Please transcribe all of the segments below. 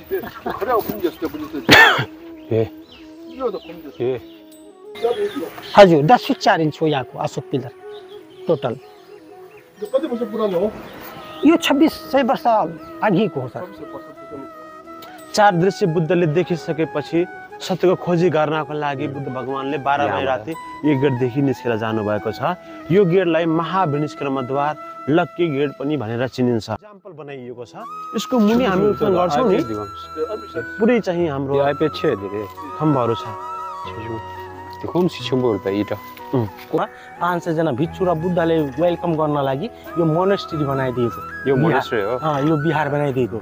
그래야 공개했을 때 보셨어요. 예. 이거도 공개했어요. 예. हजुर 10 fit 4 inch हो यहाँको अशोक पिलर टोटल 이거 कति वर्ष पुरानो हो? यो 2600 वर्ष अघिको हो सर 26 वर्ष पुरानो। चार दृश्य बुद्धले देखिसकेपछि सत्यको खोजी गर्नको लागि बुद्ध भगवानले 12 मई राति यो गेटदेखि निस्केर जानुभएको छ। यो गेटलाई महाविनिष्क्रमद्वार लक्की गेट पनि भनेर चिनिन्छ। एक्जाम्पल बनाइएको छ। यसको मुनि हामी उत्पन्न गर्छौँ नि पुरै चाहिँ हाम्रो आइपे छ धेरै खम्बाहरू छ। त्यो कोन सिस्टम बोल्दा इटा 500 जना भिक्षु र बुद्धले वेलकम गर्न लागि यो मोनेस्ट्री बनाइदिएको यो मोनेस्ट्री हो यो बिहार बनाइदिएको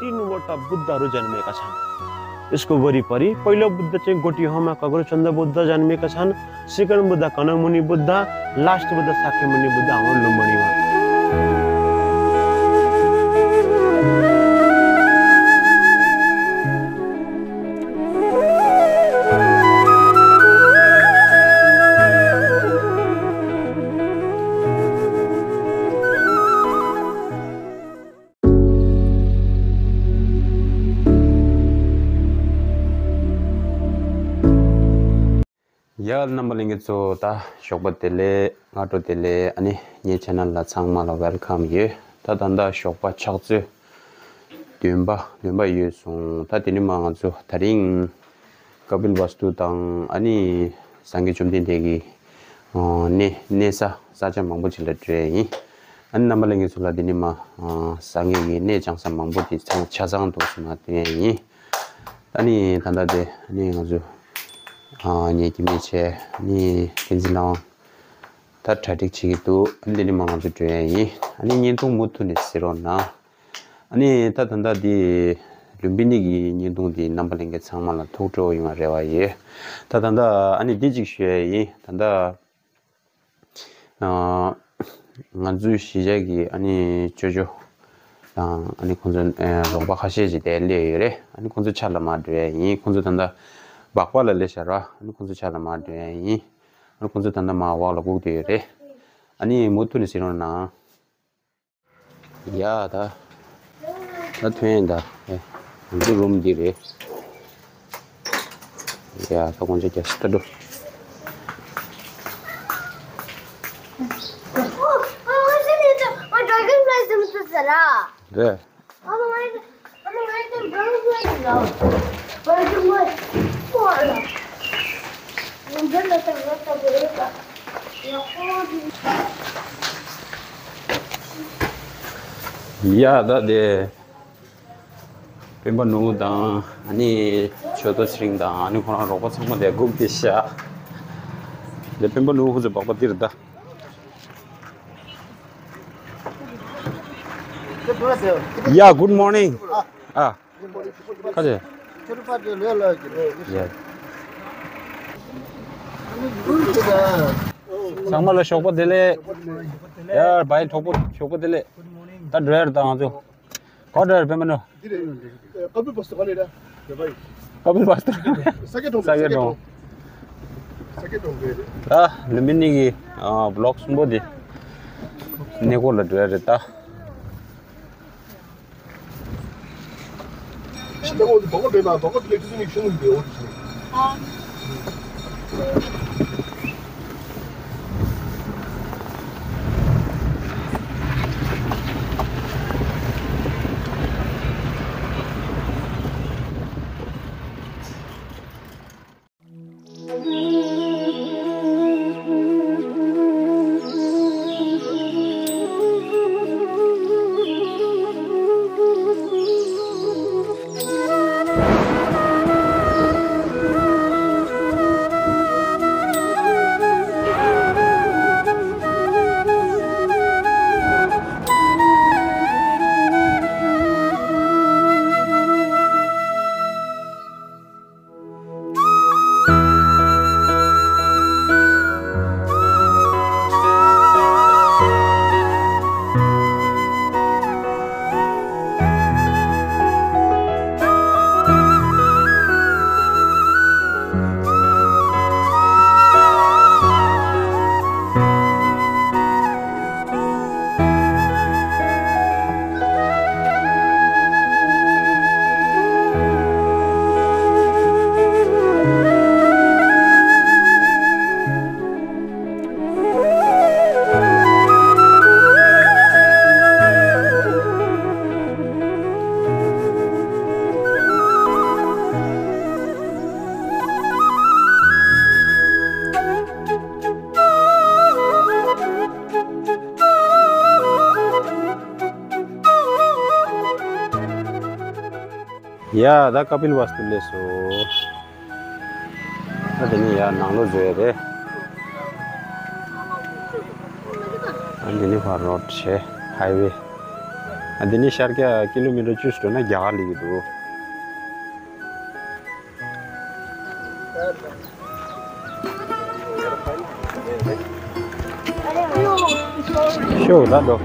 3वटा बुद्धहरू जन्मेका छन्। यसको वरिपरि पहिलो बुद्ध चाहिँ गोटिहोमा कगरचन्द बुद्ध जन्मेका छन्। सेकेन्ड बुद्ध कनमुनि बुद्ध, लास्ट बुद्ध शाक्यमुनि बुद्ध हाम्रो लुम्बिनीमा। या नम्बरलिंग ता शोकबतेले गाटोतेले अनि ये चैनल ला चांगमाला वेलकम ये ता दंदा शोकबा छक्छु दुम्बा ये सो ता तिनी मांगजु थरिङ कपिल वस्तु तङ अनि सांगे चुम्दिन देगी नेसा साचा मंगबु छिले ट्रे अनि नम्बरलिंग सुला दिनी मा सांगे ने चांगसा मंगबु दि छाजाङ दोसमा ते अनि दंदा दे नि गजु ni kimche ni kinjilong ta tratic chigitu andini mangazu tui ani nyintung mutu ni sirona ani ta tanda di lumbini gi nyintung di nambalinge changmala thokto yima rewa ye ta tanda ani dijik shue yi tanda ngazu shijagi ani jojo ani kunzun rongba khasheji de le yere ani kunzu chala ma de yi kunzu tanda bakwa le shara ani kunzu chala ma de yi ani kunzu tanda ma wa la bu de re ani mutu ni sirona ya da na twenda kunzu room di re ya to kunzu just do 네. 야, 나 네. 뱀바 누구다. 아니, 저도 스링다. 아니, 그나 로봇 상만 내 굽디샤. 내 뱀바 누구 좀 바꿔드렸다. Yeah, good morning. Kaje. Samala shoko dele. Yaar, bhai shoko dele. Ta driver ta ajo. Ko driver pe mano. Kapil basta kali da. Bhai. Kapil basta. Sake dong. Ah, lumini gi vlog sumbodi. Neko la driver ta. 내가 어디 먹을 내나 먹을 때 주스니 주는데 어디서? या दा कपिल वस्तु lasso अदनी या नांगलो जोए रे अदनी for road छे highway अदनी शहर के kilometre चुस्तो ना gear लिगी दो show दा दो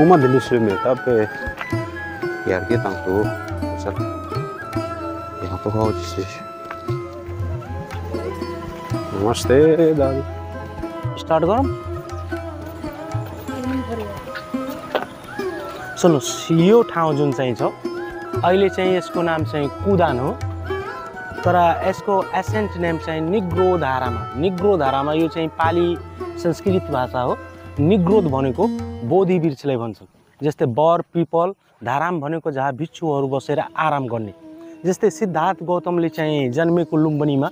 Uma delícia mesmo, tá? E aqui tá tudo, certo? E a pouco de seja. नमस्ते दादी स्टार्ट गरौँ सुन्नुहोस् यो ठाउँ जुन चाहिँ छ अहिले चाहिँ यसको नाम चाहिँ कुदान हो तर यसको एसेन्ट नेम चाहिँ निग्रोधारामा यो चाहिँ पाली संस्कृत भाषा हो निग्रोध भनेको बोधि वृक्षलाई भन्छन् जस्तै बर पिपल धाराम भनेको जहाँ भिक्षुहरू बसेर आराम गर्ने जस्तै सिद्धार्थ गौतमले चाहिँ जन्मेको लुम्बिनीमा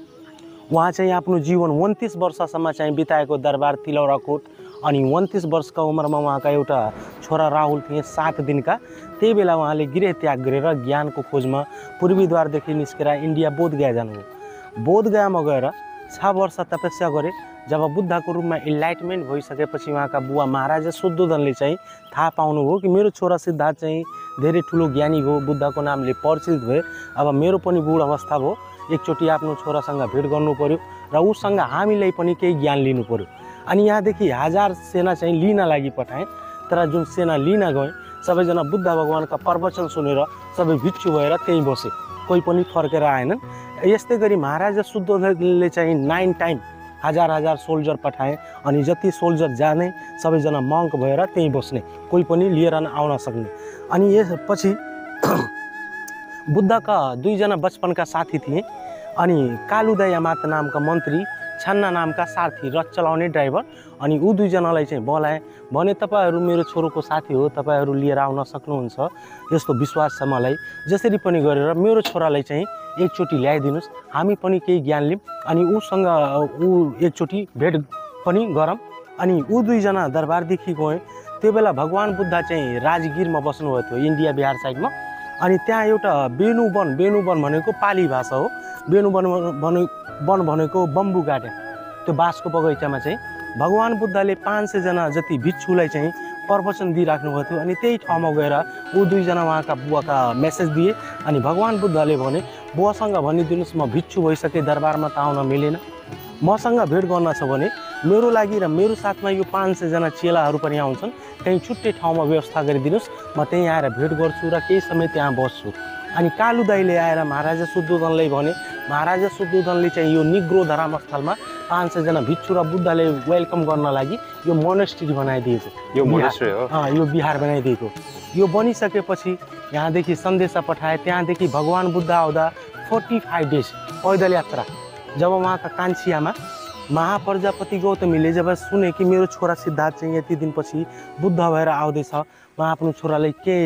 उहाँ चाहिँ आफ्नो जीवन 29 वर्षसम्म चाहिँ बिताएको दरबार तिलौराकोट अनि 29 वर्षका उमेरमा उहाँका एउटा छोरा राहुल थिए 7 दिनका त्यही बेला उहाँले गृह त्याग गरेर ज्ञानको खोजमा पूर्वीद्वारदेखि निस्केर इन्डिया बोधगया जानुभयो बोधगयामा गएर 6 वर्ष तपस्या गरे जब बुद्धको रूपमा इन्लाइटमेन्ट भइसकेपछि उहाँका बुवा महाराजा शुद्धोधनले चाहिँ थाहा पाउनुभयो कि मेरो छोरा सिद्धार्थ चाहिँ धेरै ठुलो ज्ञानी भयो बुद्धको नामले परिचित भए अब मेरो पनि बुढ अवस्था भयो एकचोटि आफ्नो छोरासँग भेट गर्नु पर्यो र उसँग हामीलाई पनि केही ज्ञान लिनु पर्यो अनि यहाँदेखि 1000 सेना चाहिँ लिन लागि पठाए तर जुन सेना लिन गए सबैजना बुद्ध भगवानका प्रवचन सुनेर सबै भिक्षु भएर त्यही बसे कोही पनि फर्केर आएनन् यस्तै गरी महाराजा शुद्धोधनले चाहिँ 9 टाइम 1000 सोल्जर पठाए अनि जति सोल्जर जाने सबैजना मङ्क भएर त्यही बस्ने कोही पनि लिएर आउन सक्ने अनि यसपछि बुद्धका 2 जना बचपनका साथी थिए अनि कालुदया माता नामका मन्त्री छन्ना नामका साथी रथ चलाउने ड्राइभर अनि ऊ 2 जनालाई चाहिँ बोलाए भने तपाईहरु मेरो छोरोको साथी हो तपाईहरु लिएर आउन सक्नुहुन्छ यस्तो विश्वास छ मलाई जसरी पनि गरेर मेरो छोरालाई चाहिँ एकचोटि ल्याइदिनुस् हामी पनि केही ज्ञान लिम अनि उसँग ऊ एकचोटि भेट पनि गरौँ अनि ऊ 2 जना दरबारदेखि गए त्यो बेला भगवान बुद्ध चाहिँ राजगिरमा बस्नुभएको थियो इन्डिया बिहार साइडमा अनि त्यहाँ एउटा बेनुवन भनेको पाली भाषा हो बेनुवन भनेको बम्बु गार्डन त्यो बाँसको बगैँचामा चाहिँ भगवान बुद्धले 500 जना जति भिक्षुलाई चाहिँ प्रवचन दिइराख्नु भएको थियो अनि त्यही ठाउँमा गएर ऊ 2 जना उहाँका बुवाका मेसेज दिए अनि भगवान बुद्धले भने बुवासँग भनिदिनुस् म भिक्षु भइसके दरबारमा त आउन मिलेन मसँग भेट गर्न छ भने मेरो लागि र मेरो साथमा यो 500 जना चेलाहरू पनि आउँछन् कहीँ छुट्टै ठाउँमा व्यवस्था गरिदिनुस् म त्यहीँ आएर भेट गर्छु र केही समय त्यहाँ बस्छु अनि कालु दाइले आएर महाराजा शुद्धोधनलाई भने महाराजा शुद्धोधनले चाहिँ यो निग्रो धर्मस्थलमा 500 जना भिक्षु र बुद्धले वेलकम गर्न लागि यो मोनेस्ट्री बनाइदिएको यो मोनेस्ट्री हो यो बिहार बनाइदिएको यो बनिसकेपछि यहाँदेखि सन्देशा पठाए त्यहाँदेखि भगवान बुद्ध आउँदा 45 डेज पैदल यात्रा जब उहाँका कान्छी आमा महाप्रजापति गौतमीले जब सुने कि मेरो छोरा सिद्धार्थ चाहिँ यति दिनपछि बुद्ध भएर आउँदैछ म आफ्नो छोरालाई के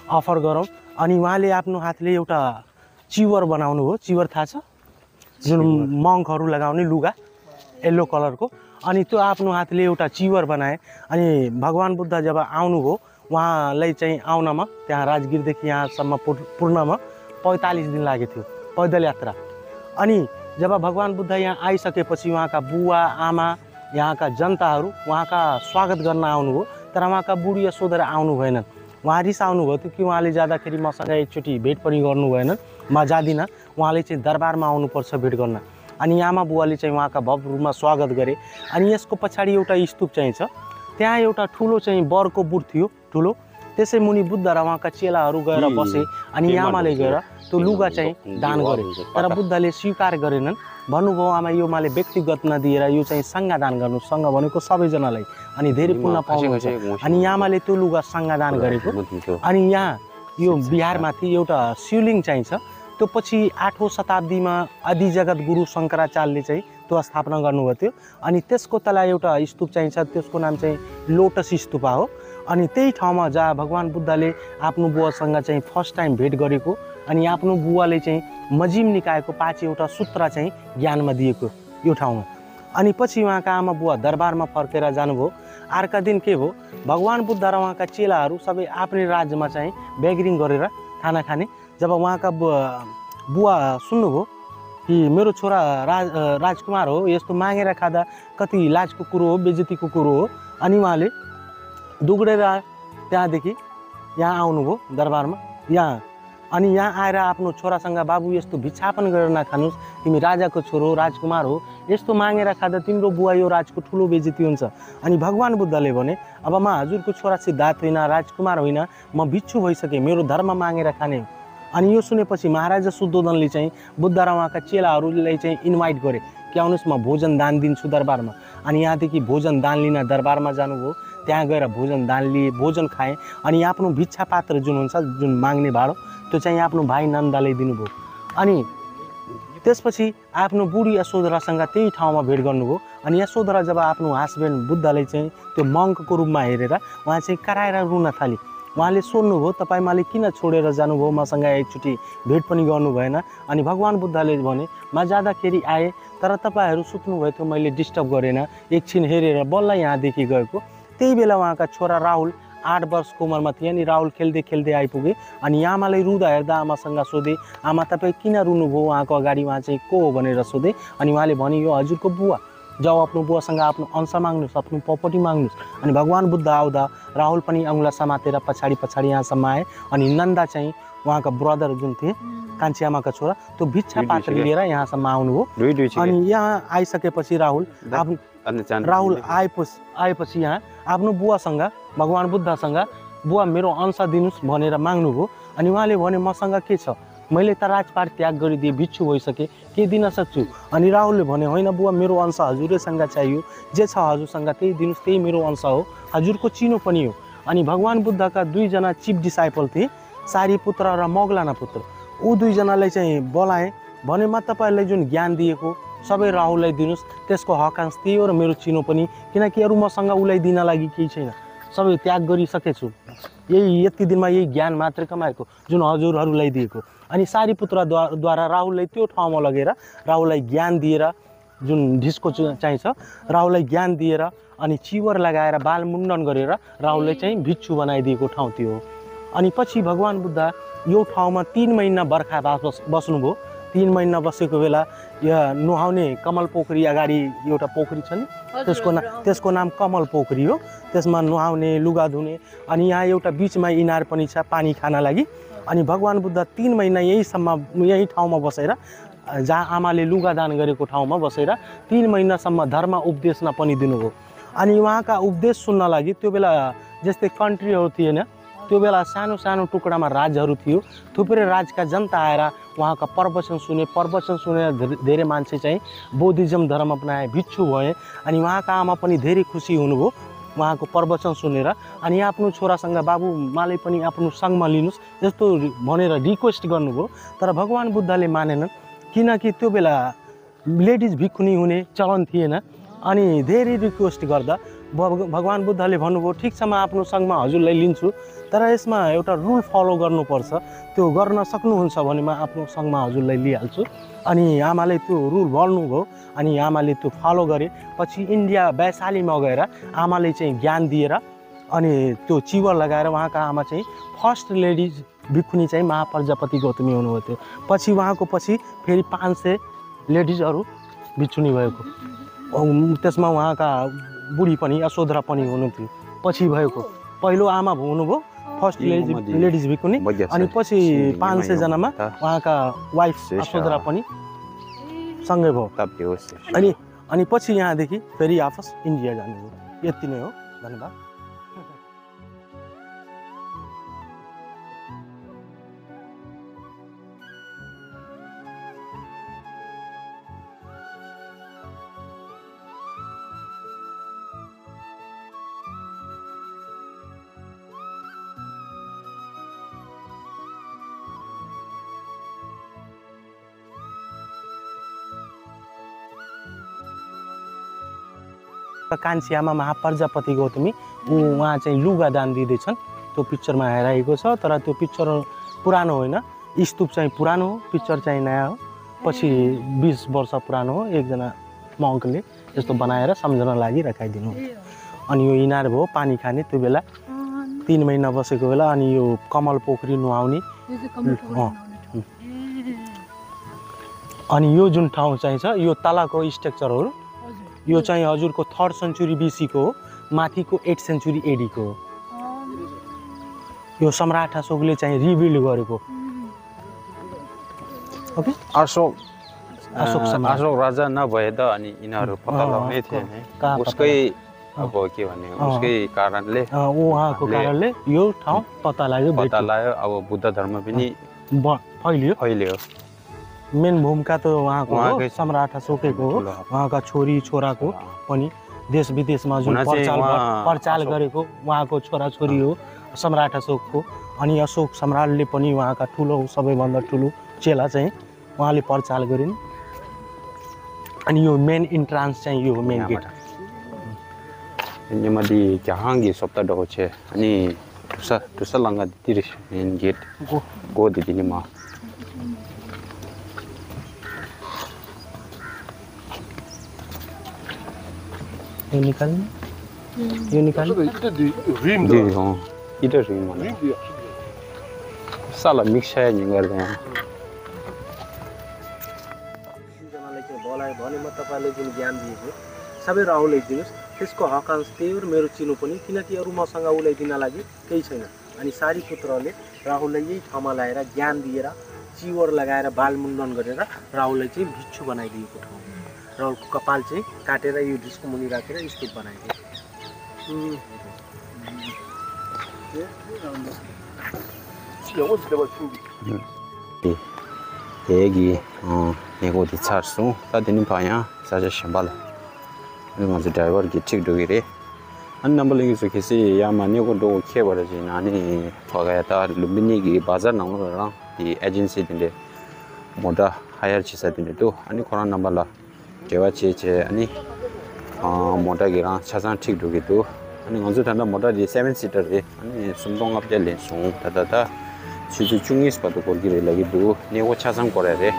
अफर गरौँ अनि उहाँले आफ्नो हातले एउटा चिवर बनाउनु हो चिवर थाहा छ जुन मङ्कहरू लगाउने लुगा येल्लो कलरको अनि त्यो आफ्नो हातले एउटा चिवर बनाए अनि भगवान बुद्ध जब आउनुभयो उहाँलाई चाहिँ आउनमा त्यहाँ राजगिरदेखि यहाँसम्म पुर्नमा 45 दिन लागेको थियो पैदल यात्रा अनि जब भगवान बुद्ध यहाँ आइसकेपछि उहाँका बुवा आमा यहाँका जनताहरू उहाँका स्वागत गर्न आउनुभयो तर उहाँका बुढी यशोधरा आउनु भएनन् उहाँ रिसाउनु भयो कि उहाँले जाँदाखेरि मसँग एकचोटि भेट पनि गर्नु भएन म जादिनँ उहाँले चाहिँ दरबारमा आउनुपर्छ भेट गर्न अनि आमा बुवाले चाहिँ उहाँका भव्य रूपमा स्वागत गरे अनि यसको पछाडि एउटा स्तूप चाहिँ छ त्यहाँ एउटा ठुलो चाहिँ बरको बुट थियो ठुलो त्यसै मुनि बुद्ध र उहाँका चेलाहरू गएर बसे अनि आमाले गएर त्यो लुगा चाहिँ दान गरे तर बुद्धले स्वीकार गरेनन् भन्नुभयो आमा यो मैले व्यक्तिगत नदिएर यो चाहिँ सङ्घ दान गर्नु सङ्घ भनेको सबैजनालाई अनि धेरै पुण्य पाउनुहुन्छ अनि आमाले त्यो लुगा सङ्घ दान गरेको अनि यहाँ यो बिहारमाथि एउटा शिवलिङ चाहिँ छ त्यो पछि 8औं शताब्दीमा आदि जगत गुरु शङ्कराचार्यले चाहिँ त्यो स्थापना गर्नुभएको थियो अनि त्यसको तला एउटा स्तूप चाहिँ छ त्यसको नाम चाहिँ लोटस स्तूपा हो अनि त्यही ठाउँमा जहाँ भगवान बुद्धले आफ्नो बुवासँग चाहिँ फर्स्ट टाइम भेट गरेको अनि आफ्नो बुवाले चाहिँ मजिम निकायको 5 एउटा सूत्र चाहिँ ज्ञानमा दिएको यो ठाउँमा। अनि पछि उहाँका आमा बुवा दरबारमा फर्केर जानुभयो। अर्का दिन के भयो, भगवान बुद्ध र उहाँका चेलाहरू सबै आफ्नै राज्यमा चाहिँ बेग्रिङ गरेर खाना खाने। जब उहाँका बुवा सुन्नुभयो कि मेरो छोरा राजकुमार हो, यस्तो मागेर खाँदा कति लाजको कुरो हो, बेइज्जतीको कुरो हो। अनि उहाँले दुगडेर त्यहाँदेखि यहाँ आउनुभयो दरबारमा यहाँ। अनि यहाँ आएर आफ्नो छोरासँग बाबु यस्तो भिक्षापन गरेर नखानुहोस्, तिमी राजाको छोरो हो, राजकुमार हो, यस्तो मागेर खाँदा तिम्रो बुवा यो राजको ठुलो बेइज्जती हुन्छ। अनि भगवान बुद्धले भने अब म हजुरको छोरा सिद्धार्थ होइन, राजकुमार होइन, म भिक्षु भइसकेँ, मेरो धर्म मागेर खाने हो। अनि यो सुनेपछि महाराजा शुद्धोधनले चाहिँ बुद्ध र उहाँका चेलाहरूलाई चाहिँ इन्भाइट गरे कि आउनुहोस् म भोजन दान दिन्छु दरबारमा। अनि यहाँदेखि भोजन दान लिन दरबारमा जानुभयो। त्यहाँ गएर भोजन दान लिए, भोजन खाएँ। अनि आफ्नो भिक्षा पात्र जुन हुन्छ, जुन माग्ने भाँडो, त्यो चाहिँ आफ्नो भाइ नन्दले दिनुभयो। अनि त्यसपछि आफ्नो बुढी यशोधरासँग त्यही ठाउँमा भेट गर्नुभयो। अनि यशोधरा जब आफ्नो हस्बेन्ड बुद्धले चाहिँ त्यो मङ्कको रूपमा हेरेर उहाँ चाहिँ कराएर रुन थाले। उहाँले सोध्नुभयो तपाईँ मैले किन छोडेर जानुभयो, मसँग एकचोटि भेट पनि गर्नु भएन। अनि भगवान बुद्धले भने म जाँदाखेरि आएँ, तर तपाईँहरू सुत्नुभयो थियो, मैले डिस्टर्ब गरेन, एकछिन हेरेर बल्ल यहाँदेखि गएको। त्यही बेला उहाँका छोरा राहुल 8 वर्षको उमेरमा थिए। अनि राहुल खेल्दै खेल्दै आइपुगे। अनि आमाले रुँदा हेर्दा आमासँग सोधे, आमा तपाईँ किन रुनुभयो, उहाँको अगाडि उहाँ चाहिँ को हो भनेर सोधे। अनि उहाँले भने यो हजुरको बुवा, जाऊ आफ्नो बुवासँग आफ्नो अंश माग्नुहोस्, आफ्नो प्रपर्टी माग्नुहोस्। अनि भगवान बुद्ध आउँदा राहुल पनि औँला समातेर पछाडि पछाडि यहाँसम्म आए। अनि नन्दा चाहिँ उहाँका ब्रदर जुन थिए, कान्छी आमाका छोरा, त्यो भिक्षा पात्र लिएर यहाँसम्म आउनुभयो। अनि यहाँ आइसकेपछि राहुल आएपछि यहाँ आफ्नो बुवासँग, भगवान बुद्धसँग बुवा मेरो अंश दिनुहोस् भनेर माग्नुभयो। अनि उहाँले भने मसँग के छ, मैले त राजपाट त्याग गरिदिएँ, भिक्षु भइसकेँ, के दिन सक्छु। अनि राहुलले भने होइन बुवा, मेरो अंश हजुरैसँग चाहियो, जे छ हजुरसँग त्यही दिनुहोस्, त्यही मेरो अंश हो, हजुरको चिनो पनि हो। अनि भगवान बुद्धका 2 जना चिफ डिसाइपल थिए, सारीपुत्र र मौगलाना पुत्र। ऊ 2 जनालाई चाहिँ बोलाएँ, भने म तपाईँलाई जुन ज्ञान दिएको सबै राहुललाई दिनुहोस्, त्यसको हकांश त्यही हो र मेरो चिनो पनि, किनकि अरू मसँग उसलाई दिन लागि केही छैन, सबै त्याग गरिसकेछु, यति दिनमा यही ज्ञान मात्र कमाएको जुन हजुरहरूलाई दिएको। अनि सारीपुत्रद्वारा राहुललाई त्यो ठाउँमा लगेर राहुललाई ज्ञान दिएर, जुन ढिस्को चाहिन्छ, राहुललाई ज्ञान दिएर अनि चिवर लगाएर बाल मुण्डन गरेर राहुललाई चाहिँ भिक्षु बनाइदिएको ठाउँ त्यो हो। अनि पछि भगवान बुद्ध यो ठाउँमा 3 महिना बर्खा बस्नुभयो। 3 महिना बसेको बेला यहाँ नुहाउने कमल पोखरी अगाडि एउटा पोखरी छ नि, त्यसको नाम कमल पोखरी हो। त्यसमा नुहाउने, लुगा धुने। अनि यहाँ एउटा बिचमा इनार पनि छ पानी खान लागि। अनि भगवान बुद्ध 3 महिना यही ठाउँमा बसेर, जहाँ आमाले लुगा दान गरेको ठाउँमा बसेर 3 महिनासम्म धर्म उपदेश पनि दिनुभयो। अनि उहाँका उपदेश सुन्न लागि त्यो बेला जस्तै कन्ट्रीहरू थिएन, त्यो बेला सानो सानो टुक्रामा राज्यहरू थियो। थुप्रै राज्यका जनता आएर उहाँका प्रवचन सुनेर धेरै मान्छे चाहिँ बौद्धिज्म धर्म अपनाए, भिक्षु भए। अनि उहाँका आमा पनि धेरै खुसी हुनुभयो उहाँको प्रवचन सुनेर। अनि आफ्नो छोरासँग बाबु मलाई पनि आफ्नो सङ्घमा लिनुहोस् जस्तो भनेर रिक्वेस्ट गर्नुभयो। तर भगवान बुद्धले मानेनन्, किनकि त्यो बेला लेडिज भिक्षुनी हुने चलन थिएन। अनि धेरै रिक्वेस्ट गर्दा भगवान बुद्धले भन्नुभयो ठिक छ, म आफ्नो सङ्घमा हजुरलाई लिन्छु, तर यसमा एउटा रुल फलो गर्नुपर्छ, त्यो गर्न सक्नुहुन्छ भने म आफ्नो सङ्घमा हजुरलाई लिइहाल्छु। अनि आमाले त्यो रुल भन्नुभयो। अनि आमाले त्यो फलो गरे। पछि इन्डिया वैशालीमा गएर आमाले चाहिँ ज्ञान दिएर अनि त्यो चिवर लगाएर उहाँका आमा चाहिँ फर्स्ट लेडिज भिक्षुनी चाहिँ महाप्रजापति गौतमी हुनुभएको थियो। पछि उहाँको पछि फेरि 500 लेडिजहरू भिक्षुनी भएको, त्यसमा उहाँका बुढी पनि यशोधरा पनि हुनुहुन्थ्यो पछि भएको। पहिलो आमा हुनुभयो फर्स्ट लेडिज भिक्षुनी। अनि पछि 500 जनामा उहाँका वाइफ यशोधरा पनि सँगै भयो। अनि पछि यहाँदेखि फेरि वापस इन्डिया जानुभयो। यति नै हो, धन्यवाद। कान्छी आमा महाप्रजापति गौतमी उहाँ चाहिँ लुगा दान दिँदैछन्, त्यो पिक्चरमा हेराएको छ। तर त्यो पिक्चर पुरानो होइन, स्तूप चाहिँ पुरानो हो, पिक्चर चाहिँ नयाँ हो, पछि 20 वर्ष पुरानो हो। एकजना मङ्कले यस्तो बनाएर सम्झना लागि राखाइदिनु। अनि यो इनार भयो पानी खाने त्यो बेला 3 महिना बसेको बेला। अनि यो कमल पोखरी नुहाउने। अनि यो जुन ठाउँ चाहिँ छ यो तलको स्ट्रक्चरहरू यो चाहिँ हजुरको 3rd सेन्चुरी BC को हो, माथिको 8th सेन्चुरी AD को हो। यो सम्राट अशोकले चाहिँ रिबिल्ड गरेको। ओके अशोक सम्राट। अशोक राजा नभए त अनि यिनीहरू पत्ता लगाउने थिएन कहाँ उसकै अब के भन्ने उसकै कारणले उहाँको कारणले यो ठाउँ पत्ता लाग्यो, पत्ता लाग्यो। अब बुद्ध धर्म पनि फैलियो। मेन भूमिका त उहाँको हो, सम्राट अशोकको हो। उहाँका छोरी छोराको पनि देश विदेशमा जुन प्रचार गरेको उहाँको छोराछोरी हो सम्राट अशोकको। अनि अशोक सम्राटले पनि उहाँका ठुलो सबैभन्दा ठुलो चेला चाहिँ उहाँले प्रचार गरिन्। अनि यो मेन इन्ट्रान्स चाहिँ यो मेन गेट नेमदी जहाँगी सप्ताह डोचे अनि तुसा लंगा दिरी मेन गेट गो दिदी मा यो निकाल्नु रिम दी हो इधर रिम माने साला मिक्स है नि गर्दै जनालाई चाहिँ बोलाए भने म तपाईले जुन ज्ञान दिएको सबै राहुलले दिनुस्। त्यसको हकांश त्यही हो मेरो चिनो पनि, किनकि अरू मसँग उलाइदिन लागि केही छैन। अनि सारी पुत्रले राहुललाई यही ठाउँमा ल्याएर ज्ञान दिएर चिवर लगाएर बाल मुण्डन गरेर राहुललाई चाहिँ भिक्षु बनाइदिएको ठाउँ। राहुलको कपाल चाहिँ काटेर यो डिस्को मुनि राखेर स्तूप बनाइदियो। 대기 이거 디차수 다되는 방향 사실 신발 먼저 드라이버 기칙 도기래 한 넘버링이 속에서 야만 이거도 캐버지 아니 거가야다 루미니기 바자 나오더라 이 에이전시인데 모다 하이어 치사인데도 아니 코로나 넘버라 제가 제제 아니 모다기랑 차상 틱 도기도 아니 먼저 단다 모다디 7시터에 아니 숨동 앞절에 송 다다다 지지 중에서 봐도 거기를 여기도 네고 차상 거래야 돼.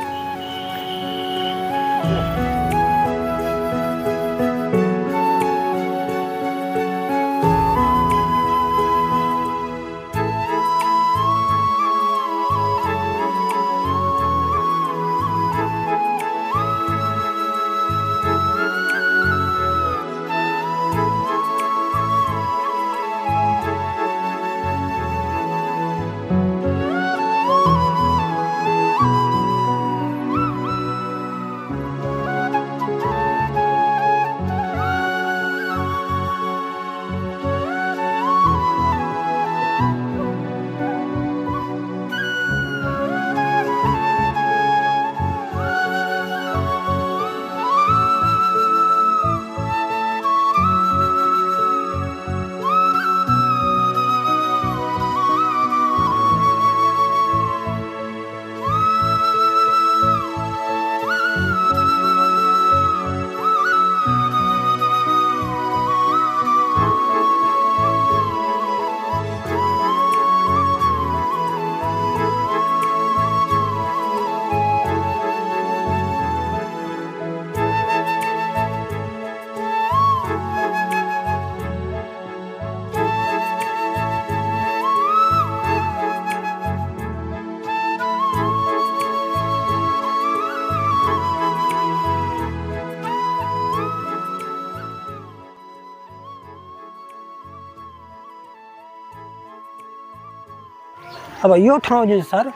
अब यो ठाउँ जो सर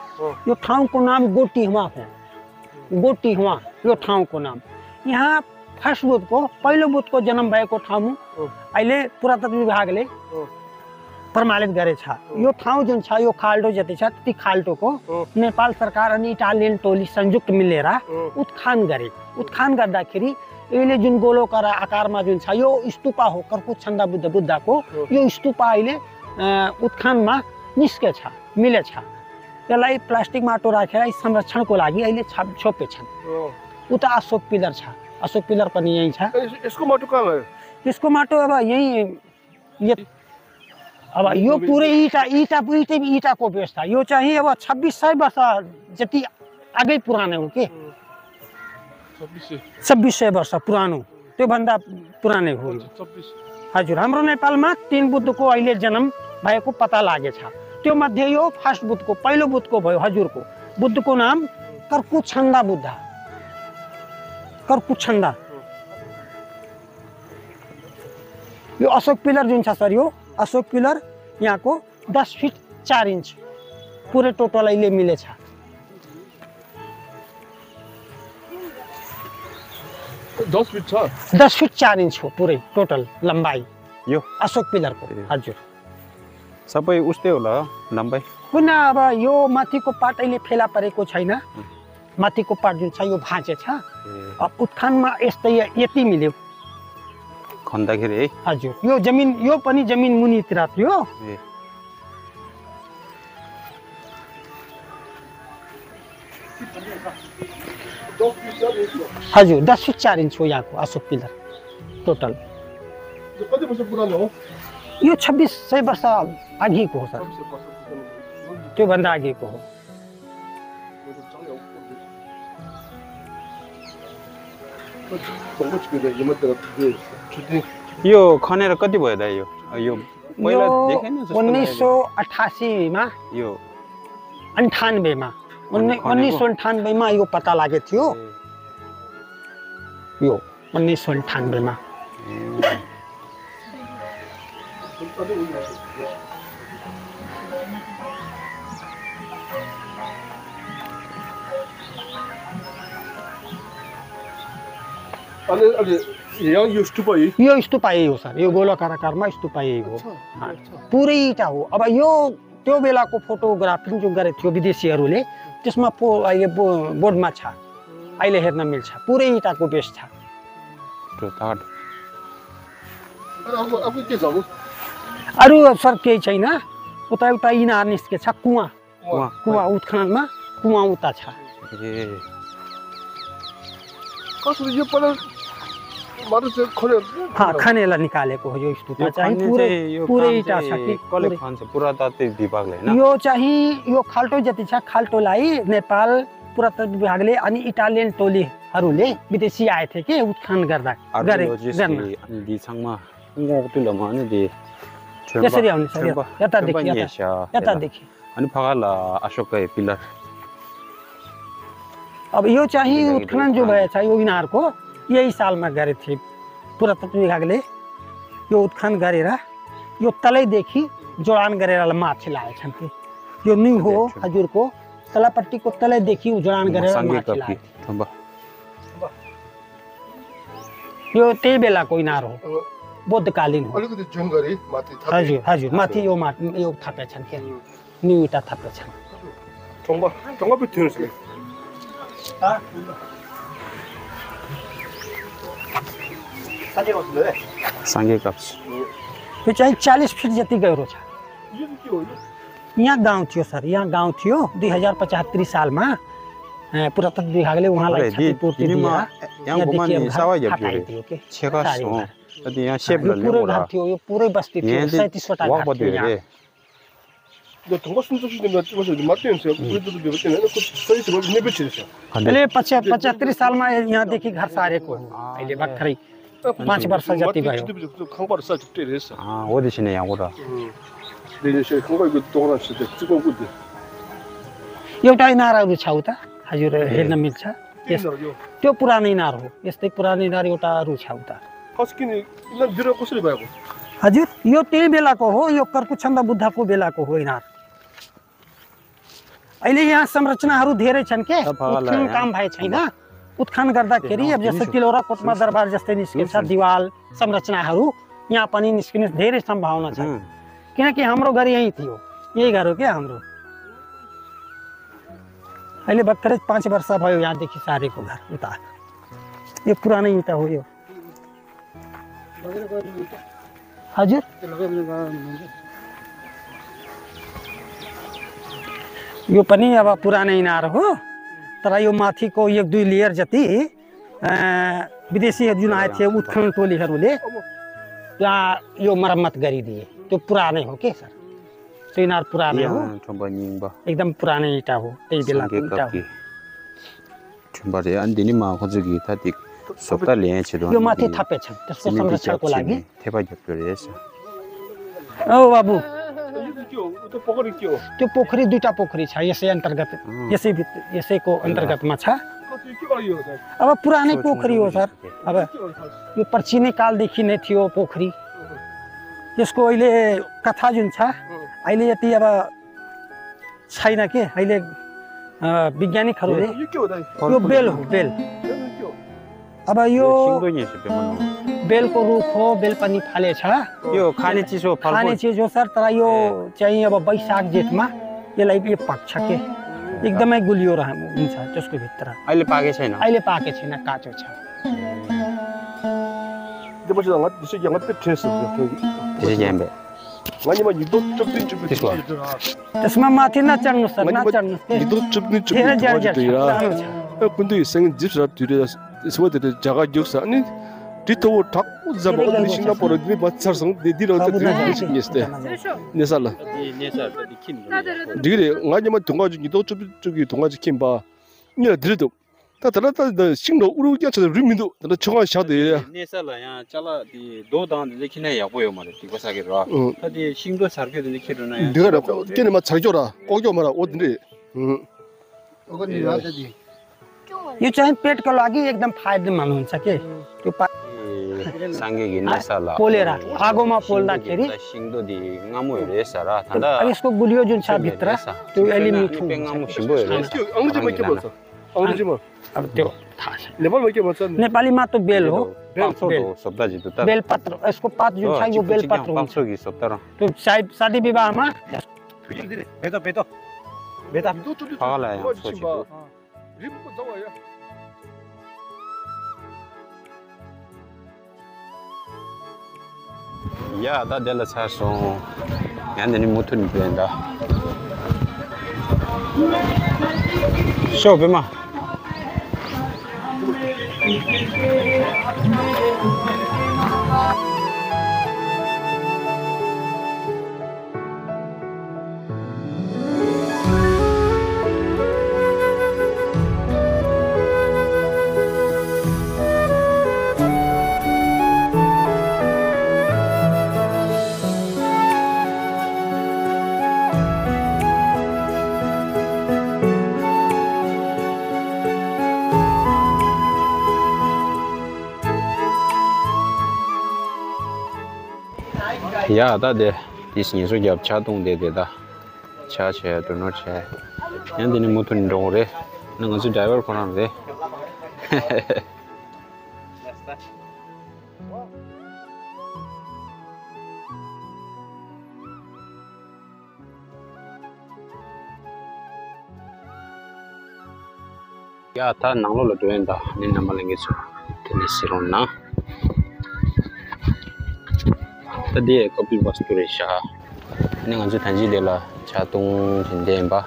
यो ठाउँको नाम गोटी हुआ हो। गोटी हुआ यो ठाउँको नाम। यहाँ फर्स्ट बुद्धको पहिलो बुद्धको जन्म भएको ठाउँ अहिले पुरातत्व विभागले प्रमाणित गरेछ। यो ठाउँ जुन छ यो खाल्डो जति छ त्यति खाल्डोको नेपाल सरकार अनि इटालियन टोली संयुक्त मिलेर उत्खनन गरे। उत्खनन गर्दाखेरि यसले जुन गोलोकार आकारमा जुन छ यो स्तूपा हो कर्पुत छन्दा बुद्धको यो स्तूपा अहिले उत्खननमा निस्केछ मिलेछ। यसलाई प्लास्टिक माटो राखेर संरक्षणको लागि अहिले छोपेछन्। उता अशोक पिलर छ, अशोक पिलर पनि यही छ। यसको माटो कहाँ गयो? यसको माटो अब यही अब यो पुरै इटाको व्यवस्था। यो चाहिँ अब 2600 वर्ष जति आगै पुरानो हो के। 2600 वर्ष पुरानो, त्योभन्दा पुरानै हो यो। 26 हजुर, हाम्रो नेपालमा 3 बुद्धको अहिले जन्म भएको पत्ता लागेछ। त्यो मध्ये यो फर्स्ट बुद्धको पहिलो बुद्धको भयो, हजुरको बुद्धको नाम कर्कुछन्दा बुद्ध। कर्कुछन्दा यो अशोक पिलर जुन छ सर, यो अशोक पिलर यहाँको 10 फिट 4 इन्च पुरै टोटल अहिले मिलेछ। 10 फिट छ, 10 फिट 4 इन्च हो पुरै टोटल लम्बाइ यो अशोक पिलरको। हजुर, सबै उस्तै होला लम्बाइ। पुनः अब यो माथिको पार्ट अहिले फेला परेको छैन, माथिको पार्ट जुन छ यो भाँचेछ। अब उत्खानमा यस्तै यति मिल्यो। खन्दाखेरि है। हजुर, यो जमिन, यो पनि जमिन मुनितिर थियो। हजुर, 10 फिट 4 इन्च हो यहाँको अशोक पिलर टोटल। यो कति वर्ष पुरानो हो? यो 2600 वर्ष अघिको हो सर, त्योभन्दा अघिको हो। यो खनेर कति भयो दाइ? यो पहिला देखेन जस्तो 1988 मा, यो 98 मा, 1998 मा यो पत्ता लागेको थियो। यो 1998 मा। अनि यहाँ यो स्तूप है? यो स्तूपा यही हो सर, यो गोलाकार आकारमा स्तूपा यही हो, पुरै इँटा हो। अब यो त्यो बेलाको फोटोग्राफी जो गरेको थियो विदेशीहरूले, त्यसमा अहिले बोर्डमा छ, अहिले हेर्न मिल्छ। पुरै इँटाको बेस छ। अब के छ? अरू सर केही छैन। उता एउटा इनार निस्केछ, कुवा, कुवा उत्खननमा कुवा उता छ। कसरी यो पहिला मात्र खनेर? खनेर निकालेको हो यो स्तूप चाहिँ। पुरै इँटा छ कि कसले खन्छ? पुरातात्विक विभागले हैन? यो चाहिँ यो खाल्टो जति छ, खाल्टोलाई नेपाल पुरातत्व विभागले अनि इटालियन टोलीहरूले विदेशी आए थिए कि उत्खनन गर्दा त्यसरी आउने सर। यतादेखि अनि फगाला अशोककै पिलर। अब यो चाहिँ उत्खनन जो भएछ यो इनारको यही सालमा गरेको थिए पुरातत्व विभागले। यो उत्खनन गरेर यो तलैदेखि जोडान गरेर माथि ल्याएछन् कि यो न्यू हो हजुरको तलपट्टिको तलैदेखि जोडान गरेर माथि ल्याए। यो त्यही बेलाको इनार हो, बौद्धकालीन हो। अलिकति जुम गरी माथि थापे। हजुर हजुर, माथि यो यो थापेछन् के न्यू इँटा थापेछन्। टङ्गा पनि थियो यसले। सांगे कप्स। यो चाहिँ 40 फिट जति गहिरो छ। यो के हो? यहाँ गाउँ थियो सर, यहाँ गाउँ थियो। 2075 सालमा पुरातत्व विभागले उहाँलाई क्षतिपूर्ति दिएर हटाइदियो के। पुरै घाट थियो, यो पुरै बस्ती थियो, 37 वटा घाट थियो यहाँ। यो ढुङ्गा सुनचोसी मात्रै हुन्छ, पुरै त व्यवस्था हैन, सही छ निबे छ। अहिले 75 सालमा यहाँदेखि घर सारेको हो। अहिले भर्खरै 5 वर्ष जति भयो। खङ्बर सा छुट्टै रहेछ। 어디시네 양보다. देशे खङ्गरको तोरा छ त्यो कुद्दे। एउटा इनारहरू छ उता हजुर हेर्न मिल्छ। त्यो पुरानो इनार हो, यस्तै पुरानो इनार एउटा अरू छ उता। कसकिन इनार बिरो कसरी भएको? हजुर, यो त्यही बेलाको हो, यो कर्कुछन्द बुद्धको बेलाको हो इनार। अहिले यहाँ संरचनाहरू धेरै छन् के, उत्खनन काम भए छैन। उत्खनन गर्दाखेरि अब जस्तै तिलौरा कोटमा दरबार जस्तै निस्किन्छ दिवाल संरचनाहरू, यहाँ पनि निस्किने धेरै सम्भावना छ। किनकि हाम्रो घर यही थियो, यही घर हो क्या हाम्रो। अहिले भर्खरै 5 वर्ष भयो यहाँदेखि सारेको घर उता। यो पुरानो इँटा हो यो। हजुर, यो पनि अब पुरानो इनार हो, तर यो माथिको 1-2 लेयर जति विदेशी जुन आए थिए उत्खनन टोलीहरूले त्यहाँ यो मरम्मत गरिदिए। त्यो पुरानै हो के सर, त्यो इनार पुरानै हो, एकदम पुरानै इँटा हो, त्यही बेलाको इँटा हो। 춘바리 안디니 마 거저기 다디 속다 ल्याएछिदो यो माथि थापे छ त्यसको संरक्षणको लागि थेपा जप्लोरेस ओ बाबु त्यो पोखरी के हो त्यो पोखरी दुईटा पोखरी छ यसै अन्तर्गत यसैको अन्तर्गतमा छ के भयो यो अब पुरानै पोखरी हो सर अब यो प्राचीनै कालदेखि नै थियो पोखरी यसको अहिले कथा जुन छ अहिले यति अब छैन के अहिले वैज्ञानिकहरूले यो के हो दाइ यो बेल हो बेल अब यो बेलको रुख हो बेल पनि फलेछ यो खाने चिज हो खाने चिज हो सर तर यो चाहिँ अब वैशाख जेठमा यसलाई यो पाक्छ के एकदमै गुलियो हुन्छ त्यसको भित्र अहिले पाके छैन अहिले पाके छैन काँचो छ त्यो पछि नगत त्यसो यहाँ पे ट्रेस हो त्यसै ज्याम्बे मानिमा युद्ध चप्दिन त्यसमा माथि नचढ्नु सर नचढ्नु युद्ध चप्दिन धेरै जड कुन चाहिँ जिप्स दिरे यसो त्यो जग्गा जोक्छ अनि तितो ठक जब अनि सिङ्गापुर दिने बच्चासँग दिदिरहन्छ त्यो यस्तै नेसाल दिरे ngaji ma tunga ji do chugi tunga ji kimba ni drido ta singdo uru ya cha rimido ta chonga sha de नेसला यहाँ चल ती दो दान देखि नै याबो मलाई ती बसाके र तदि सिंगो सर्के देखि र नयाँ दिगरा केने मा छाइजोरा कोग्यो मरा ओद्रे यो चाहिँ पेटको लागि एकदम फाइदेमन्द हुन्छ के त्यो सांगे गिनेसला पोलेर आगोमा पोल्दाखेरि सिंगदो दि ngamu हेरेसरा थादा यसको गुलियो जुन छ भित्र त्यो अलि मिठो ngamu सिंगो हेरेस अंग्रेजीमा के भन्छ अंग्रेजीमा अब त्यो थाहा छैन नेपालमा के भन्छ नेपालीमा त बेल हो शब्द जितो त बेल पत्र यसको पात जुन छ यो बेल पत्र हुन्छ कि शब्द र त्यो शादी विवाहमा बेता पागला यहाँ सोचेको रिमको जाऊ या या दा देला छासो यान्दनी मुथुन बेन्दा शोबेमा या दा दे दिसनि सो जब चा दं दे दे दा चा छे तो नो छे यान्दनी मुथुन दं रे नंग सु ड्राइवर कोन रे या था नंगलो ल दोएंदा नि नमलेंगे सो तने सिरोना tadi kopi basture sha ini nganju tanji dela chatung jindemba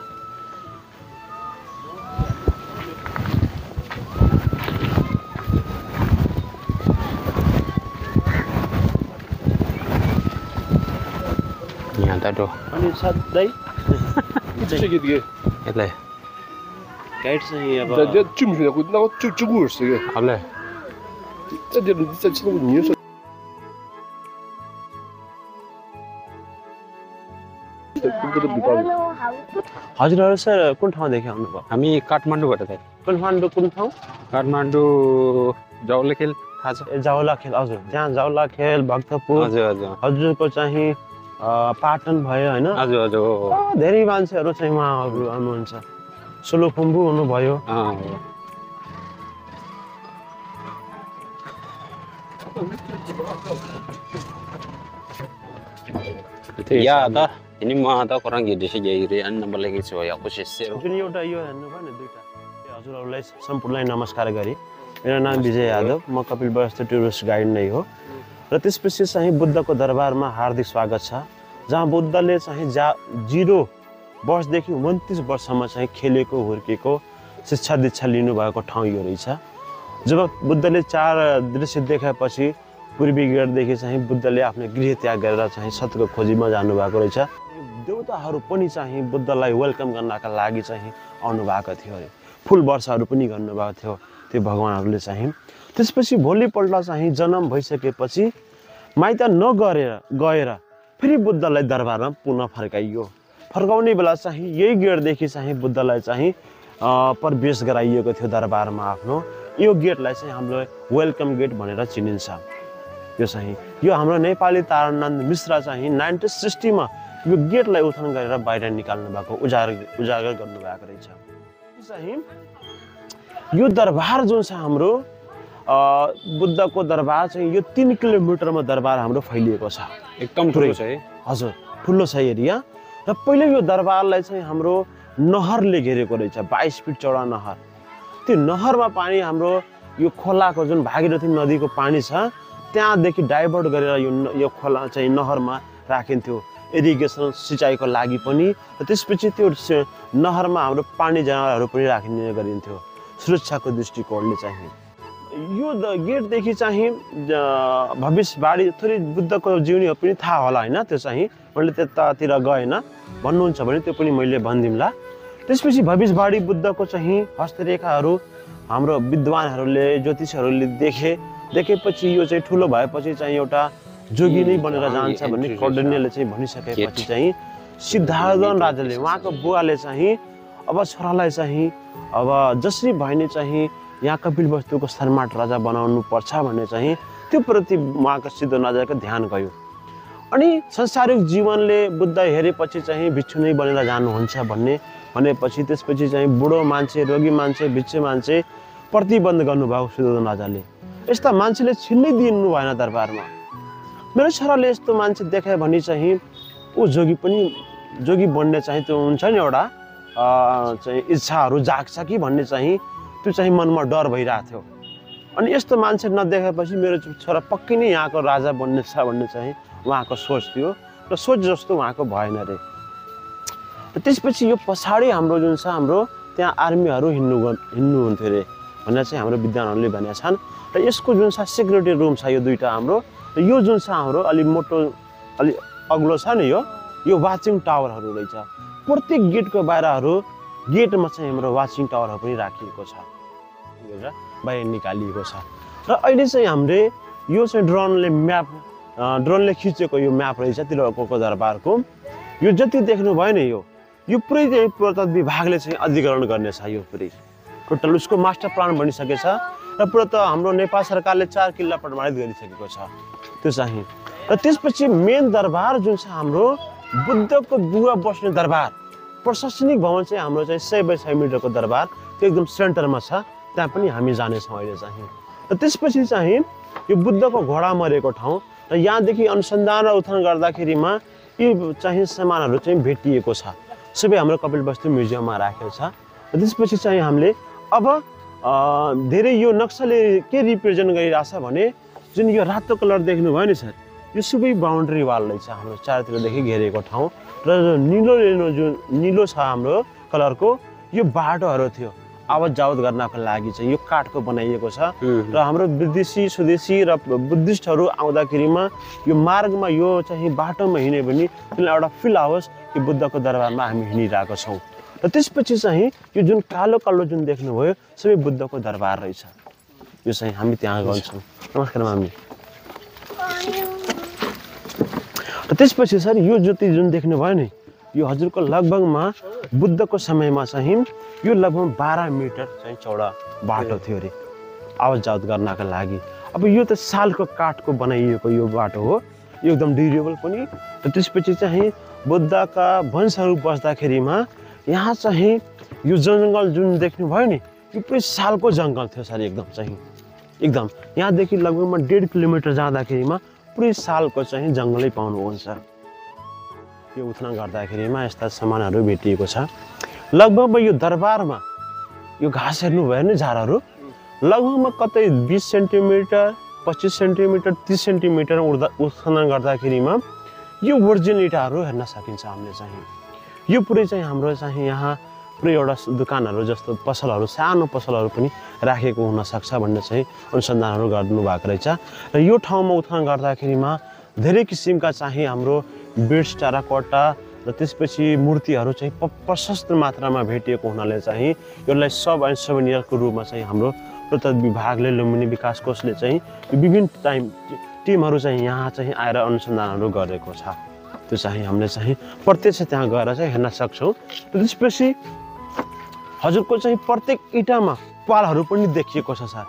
ni anta do अनि सधैँ चाहिँ के दिए यसलाई गाइड चाहिँ अब 저 춤이라고 나고 쭈쭈고 있어요. अबले 저들 진짜 치는 거 뉴스 हजुरहरू सर कुन ठाउँदेखि आउनुभयो हामी काठमाडौँबाट चाहिँ काठमाडौँ कुन ठाउँ काठमाडौँ जौलेखेल थाहा छ ए जाउलाखेल हजुर त्यहाँ जाउलाखेल भक्तपुर हजुर हजुर हजुरको चाहिँ पाटन भयो होइन हजुर हजुर धेरै मान्छेहरू चाहिँ उहाँहरू आउनुहुन्छ सोलुखुम्बु हुनुभयो या दा ini mah ada orang gede sih jadi an number लगे छ या कुछ से जुन एउटा यो हेर्नु भयो नि दुईटा हजुरहरूलाई सम्पूर्णलाई नमस्कार गरी मेरो नाम विजय यादव म कपिल वस्तु टुरिस्ट गाइड नै हो र त्यसपछि चाहिँ बुद्धको दरबारमा हार्दिक स्वागत छ जहाँ बुद्धले चाहिँ 0 वर्षदेखि 29 वर्षसम्म चाहिँ खेलेको हुर्केको शिक्षा दीक्षा लिनुभएको ठाउँ यो रहेछ जब बुद्धले 4 दृश्य देखेपछि पूर्वी गेटदेखि चाहिँ बुद्धले आफ्नो गृह त्याग गरेर चाहिँ सत्यको खोजीमा जानुभएको रहेछ देवताहरू पनि चाहिँ बुद्धलाई वेलकम गर्नका लागि चाहिँ आउनु भएको थियो अरे फुल वर्षाहरू पनि गर्नुभएको थियो त्यो भगवानहरूले चाहिँ। त्यसपछि भोलिपल्ट चाहिँ जन्म भइसकेपछि माइत गएर फेरि बुद्धलाई दरबारमा पुनः फर्काइयो। फर्काउने बेला चाहिँ यही गेटदेखि चाहिँ बुद्धलाई चाहिँ प्रवेश गराइएको थियो दरबारमा आफ्नो। यो गेटलाई चाहिँ हाम्रो वेलकम गेट भनेर चिनिन्छ। यो चाहिँ यो हाम्रो नेपाली तारानन्द मिश्र चाहिँ 1960 मा यो गेटलाई उत्खनन गरेर बाहिर निकाल्नु भएको उजागर गर्नुभएको रहेछ। चाहिँ यो दरबार जुन छ हाम्रो बुद्धको दरबार चाहिँ यो 3 किलोमिटरमा दरबार हाम्रो फैलिएको छ। एकदम ठुलो छ है। हजुर ठुलो छ एरिया। र पहिले यो दरबारलाई चाहिँ हाम्रो नहरले घेरेको रहेछ, 22 फिट चौडा नहर। त्यो नहरमा पानी हाम्रो यो खोलाको जुन भागीरथी नदीको पानी छ त्यहाँदेखि डाइभर्ट गरेर यो खोला चाहिँ नहरमा राखिन्थ्यो इरिगेसन सिँचाइको लागि पनि। र त्यसपछि त्यो नहरमा हाम्रो पानी जनावरहरू पनि राखिने गरिन्थ्यो सुरक्षाको दृष्टिकोणले चाहिँ। यो गेटदेखि चाहिँ भविष्यवाणी थोरै बुद्धको जीवनीहरू पनि थाहा होला होइन, त्यो चाहिँ मैले त्यतातिर गएन भन्नुहुन्छ भने त्यो पनि मैले भनिदिउँला। त्यसपछि भविष्यवाणी बुद्धको चाहिँ हस्तरेखाहरू हाम्रो विद्वानहरूले ज्योतिषहरूले देखेपछि यो चाहिँ ठुलो भएपछि चाहिँ एउटा जोगी नै बनेर जान्छ भन्ने कौण्डिन्यले चाहिँ भनिसकेपछि चाहिँ सिद्धार्थन राजाले उहाँको बुवाले चाहिँ अब छोरालाई चाहिँ अब जसरी भए नि चाहिँ यहाँ कपिलवस्तुको शर्माट राजा बनाउनु पर्छ भन्ने चाहिँ त्यो प्रति उहाँको सिद्धार्थन राजाको ध्यान गयो। अनि संसारिक जीवनले बुद्ध हेरेपछि चाहिँ भिक्षु नै बनेर जानुहुन्छ भनेपछि त्यसपछि चाहिँ बुढो मान्छे, रोगी मान्छे, भिक्षु मान्छे प्रतिबन्ध गर्नुभयो सिद्धार्थन राजाले। यस्ता मान्छेले छिन्नै दिनु भएन दरबारमा। मेरो छोराले यस्तो मान्छे देखायो भने चाहिँ ऊ जोगी बन्ने चाहिँ त्यो हुन्छ नि एउटा चाहिँ इच्छाहरू जाग्छ कि भन्ने चाहिँ त्यो चाहिँ मनमा डर भइरहेको थियो। अनि यस्तो मान्छे नदेखेपछि मेरो छोरा पक्कै नै यहाँको राजा बन्ने छ भन्ने चाहिँ उहाँको सोच थियो र सोच जस्तो उहाँको भएन रे। त्यसपछि यो पछाडि हाम्रो जुन छ हाम्रो त्यहाँ आर्मीहरू हिँड्नुहुन्थ्यो अरे भनेर चाहिँ हाम्रो विद्वानहरूले भनेका छन्। र यसको जुन छ सेक्युरिटी रुम छ यो दुईवटा हाम्रो, र यो जुन छ हाम्रो अलि मोटो अलि अग्लो छ नि यो वाचिङ टावरहरू रहेछ। प्रत्येक गेटको गेटमा चाहिँ हाम्रो वाचिङ टावरहरू पनि राखिएको छ, बाहिर निकालिएको छ। र अहिले चाहिँ हामीले यो चाहिँ ड्रोनले खिचेको यो म्याप रहेछ तिलकको दरबारको। यो जति देख्नुभयो नि यो पुरै चाहिँ पुरातत्व विभागले चाहिँ अधिग्रहण गर्नेछ। यो पुरै टोटल उसको मास्टर प्लान बनिसकेछ र पुरातत्व हाम्रो नेपाल सरकारले 4 किल्ला प्रमाणित गरिसकेको छ त्यो चाहिँ। र त्यसपछि मेन दरबार जुन छ हाम्रो बुद्धको बुवा बस्ने दरबार प्रशासनिक भवन चाहिँ हाम्रो चाहिँ 100 बाई 100 मिटरको दरबार त्यो एकदम सेन्टरमा छ, त्यहाँ पनि हामी जानेछौँ अहिले चाहिँ। र त्यसपछि चाहिँ यो बुद्धको घोडा मरेको ठाउँ र यहाँदेखि अनुसन्धान र उत्खनन गर्दाखेरिमा यी चाहिँ सामानहरू चाहिँ भेटिएको छ, सबै हाम्रो कपिलवस्तु म्युजियममा राखेको छ। र त्यसपछि चाहिँ हामीले अब धेरै यो नक्साले के रिप्रेजेन्ट गरिरहेछ भने जुन यो रातो कलर देख्नुभयो नि सर, यो सबै बााउन्ड्री वाल रहेछ हाम्रो चारतिरदेखि घेरेको ठाउँ। र निलो छ हाम्रो कलरको यो बाटोहरू थियो आवत जावत गर्नको लागि चाहिँ यो काठको बनाइएको छ। र हाम्रो विदेशी स्वदेशी र बुद्धिस्टहरू आउँदाखेरिमा यो मार्गमा यो चाहिँ बाटोमा हिँड्यो भने त्यसलाई एउटा फिल आओस् कि बुद्धको दरबारमा हामी हिँडिरहेको छौँ। र त्यसपछि चाहिँ यो जुन कालो जुन देख्नुभयो सबै बुद्धको दरबार रहेछ। यो चाहिँ हामी त्यहाँ गन्छौँ। नमस्कार मामी। र त्यसपछि सर यो जुन देख्नुभयो नि यो हजुरको लगभगमा बुद्धको समयमा चाहिँ यो लगभग 12 मिटर चाहिँ चौडा बाटो थियो अरे आवत जावत गर्नका लागि। अब यो त सालको काठको बनाइएको यो बाटो हो, यो एकदम ड्युरेबल पनि। र त्यसपछि चाहिँ बुद्धका वंशहरू बस्दाखेरिमा यहाँ चाहिँ यो जङ्गल जुन देख्नुभयो नि यो पुरै सालको जङ्गल थियो सर, एकदम यहाँदेखि लगभगमा 1.5 किलोमिटर जाँदाखेरिमा पुरै सालको चाहिँ जङ्गलै पाउनुहुन्छ। यो उत्खनन गर्दाखेरिमा यस्ता सामानहरू भेटिएको छ। लगभगमा यो दरबारमा यो घाँस हेर्नुभयो नि झारहरू लगभगमा कतै 20 सेन्टिमिटर 25 सेन्टिमिटर 30 सेन्टिमिटर उत्खनन गर्दाखेरिमा यो वर्जिन इँटाहरू हेर्न सकिन्छ हामीले चाहिँ। यो पुरै चाहिँ हाम्रो चाहिँ यहाँ पुरै एउटा दोकानहरू जस्तो पसलहरू सानो पसलहरू पनि राखेको हुनसक्छ भन्ने चाहिँ अनुसन्धानहरू गर्नुभएको रहेछ। र यो ठाउँमा उत्खनन गर्दाखेरिमा धेरै किसिमका चाहिँ हाम्रो बिड्स टेराकोटा र त्यसपछि मूर्तिहरू चाहिँ प्रशस्त मात्रामा भेटिएको हुनाले चाहिँ यसलाई सब एन्ड सोभेनियरको रूपमा चाहिँ हाम्रो पुरातत्व विभागले लुम्बिनी विकास कोषले चाहिँ विभिन्न टिमहरू चाहिँ यहाँ चाहिँ आएर अनुसन्धानहरू गरेको छ। त्यो चाहिँ हामीले चाहिँ प्रत्यक्ष त्यहाँ गएर चाहिँ हेर्न सक्छौँ। त्यसपछि हजुरको चाहिँ प्रत्येक इँटामा पालहरू पनि देखिएको छ सर।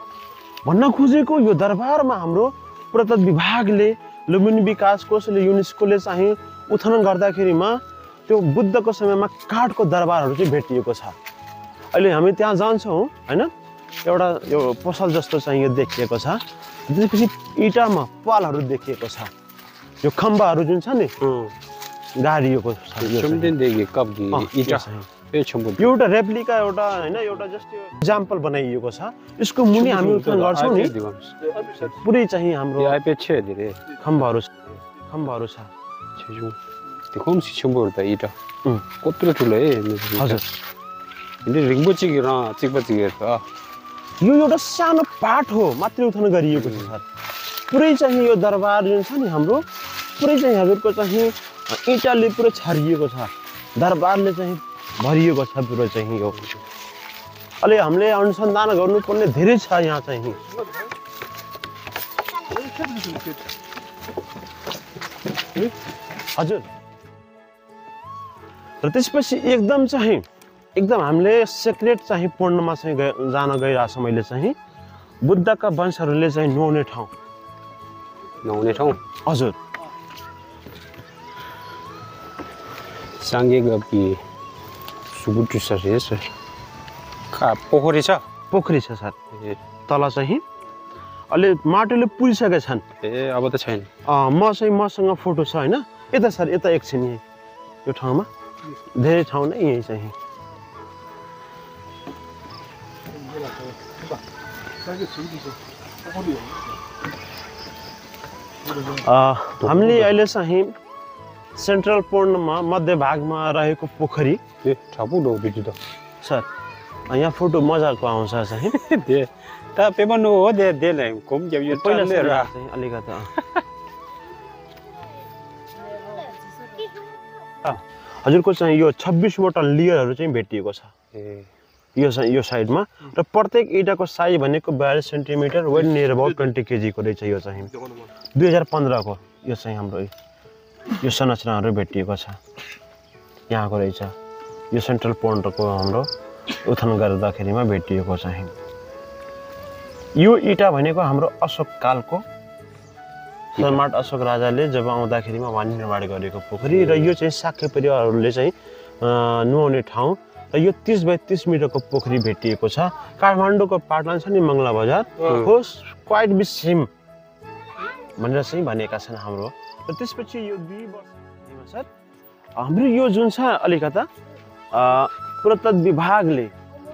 भन्न खोजेको यो दरबारमा हाम्रो पुरातत्व विभागले लुम्बिनी विकास कोषले युनेस्कोले चाहिँ उत्खनन गर्दाखेरिमा त्यो बुद्धको समयमा काठको दरबारहरू चाहिँ भेटिएको छ। अहिले हामी त्यहाँ जान्छौँ होइन, एउटा यो पसल जस्तो चाहिँ यो देखिएको छ। त्यसपछि इँटामा पालहरू देखिएको छ। यो खम्बाहरू जुन छ नि गाडिएको छ। एउटा रेप्लिका एउटा होइन एउटा जस्तो इक्जाम्पल बनाइएको छ। यसको मुनि हामी उत्खनन गर्छौँ नि पुरै चाहिँ हाम्रो खम्बाहरू छ। यो एउटा सानो पाठ हो मात्र उत्खनन गरिएको छ सर। पुरै चाहिँ यो दरबार जुन छ नि हाम्रो पुरै चाहिँ हजुरको चाहिँ इँटाले पुरै छरिएको छ। दरबारले चाहिँ भरिएको छ पुरो चाहिँ यो। अहिले हामीले अनुसन्धान गर्नुपर्ने धेरै छ यहाँ चाहिँ। हजुर र त्यसपछि एकदम हामीले सेक्रेट चाहिँ पूर्णमा चाहिँ जान गइरहेको छ। मैले चाहिँ बुद्धका वंशहरूले चाहिँ नुहाउने ठाउँ हजुर सांगे गपी सुबुटु सर पोखरी छ सर। तल चाहिँ अहिले माटोले पुरिसकेका छन्। अब त छैन। मसँग फोटो छ होइन। यता सर यता एकछिन यहीँ यो ठाउँमा धेरै ठाउँ नै यहीँ चाहिँ हामीले अहिले चाहिँ सेन्ट्रल पोर्टमा मध्य भागमा रहेको पोखरी सर यहाँ फोटो मजाको आउँछ चाहिँ अलिकति हजुरको चाहिँ यो 26वटा लेयरहरू चाहिँ भेटिएको छ यो साइडमा र प्रत्येक इँटाको साइज भनेको 42 सेन्टिमिटर वेट नियर अबाउट 20 केजीको रहेछ। यो चाहिँ 2015 को यो चाहिँ हाम्रो यो संरचनाहरू भेटिएको छ यहाँको रहेछ। यो सेन्ट्रल पोन्टको हाम्रो उत्खनन गर्दाखेरिमा भेटिएको चाहिँ यो इँटा भनेको हाम्रो अशोक कालको सम्राट अशोक राजाले जब आउँदाखेरिमा उहाँले निर्माण गरेको पोखरी र यो चाहिँ शाक्य परिवारहरूले चाहिँ नुहाउने ठाउँ र यो 30 बाई 30 मिटरको पोखरी भेटिएको छ। काठमाडौँको पाटन छ नि मङ्गला बजार हो क्वाइट बी सेम भनेर चाहिँ भनेका छन् हाम्रो। र त्यसपछि यो 2 वर्षमा सर हाम्रो यो जुन छ अलिकता पुरातत्व विभागले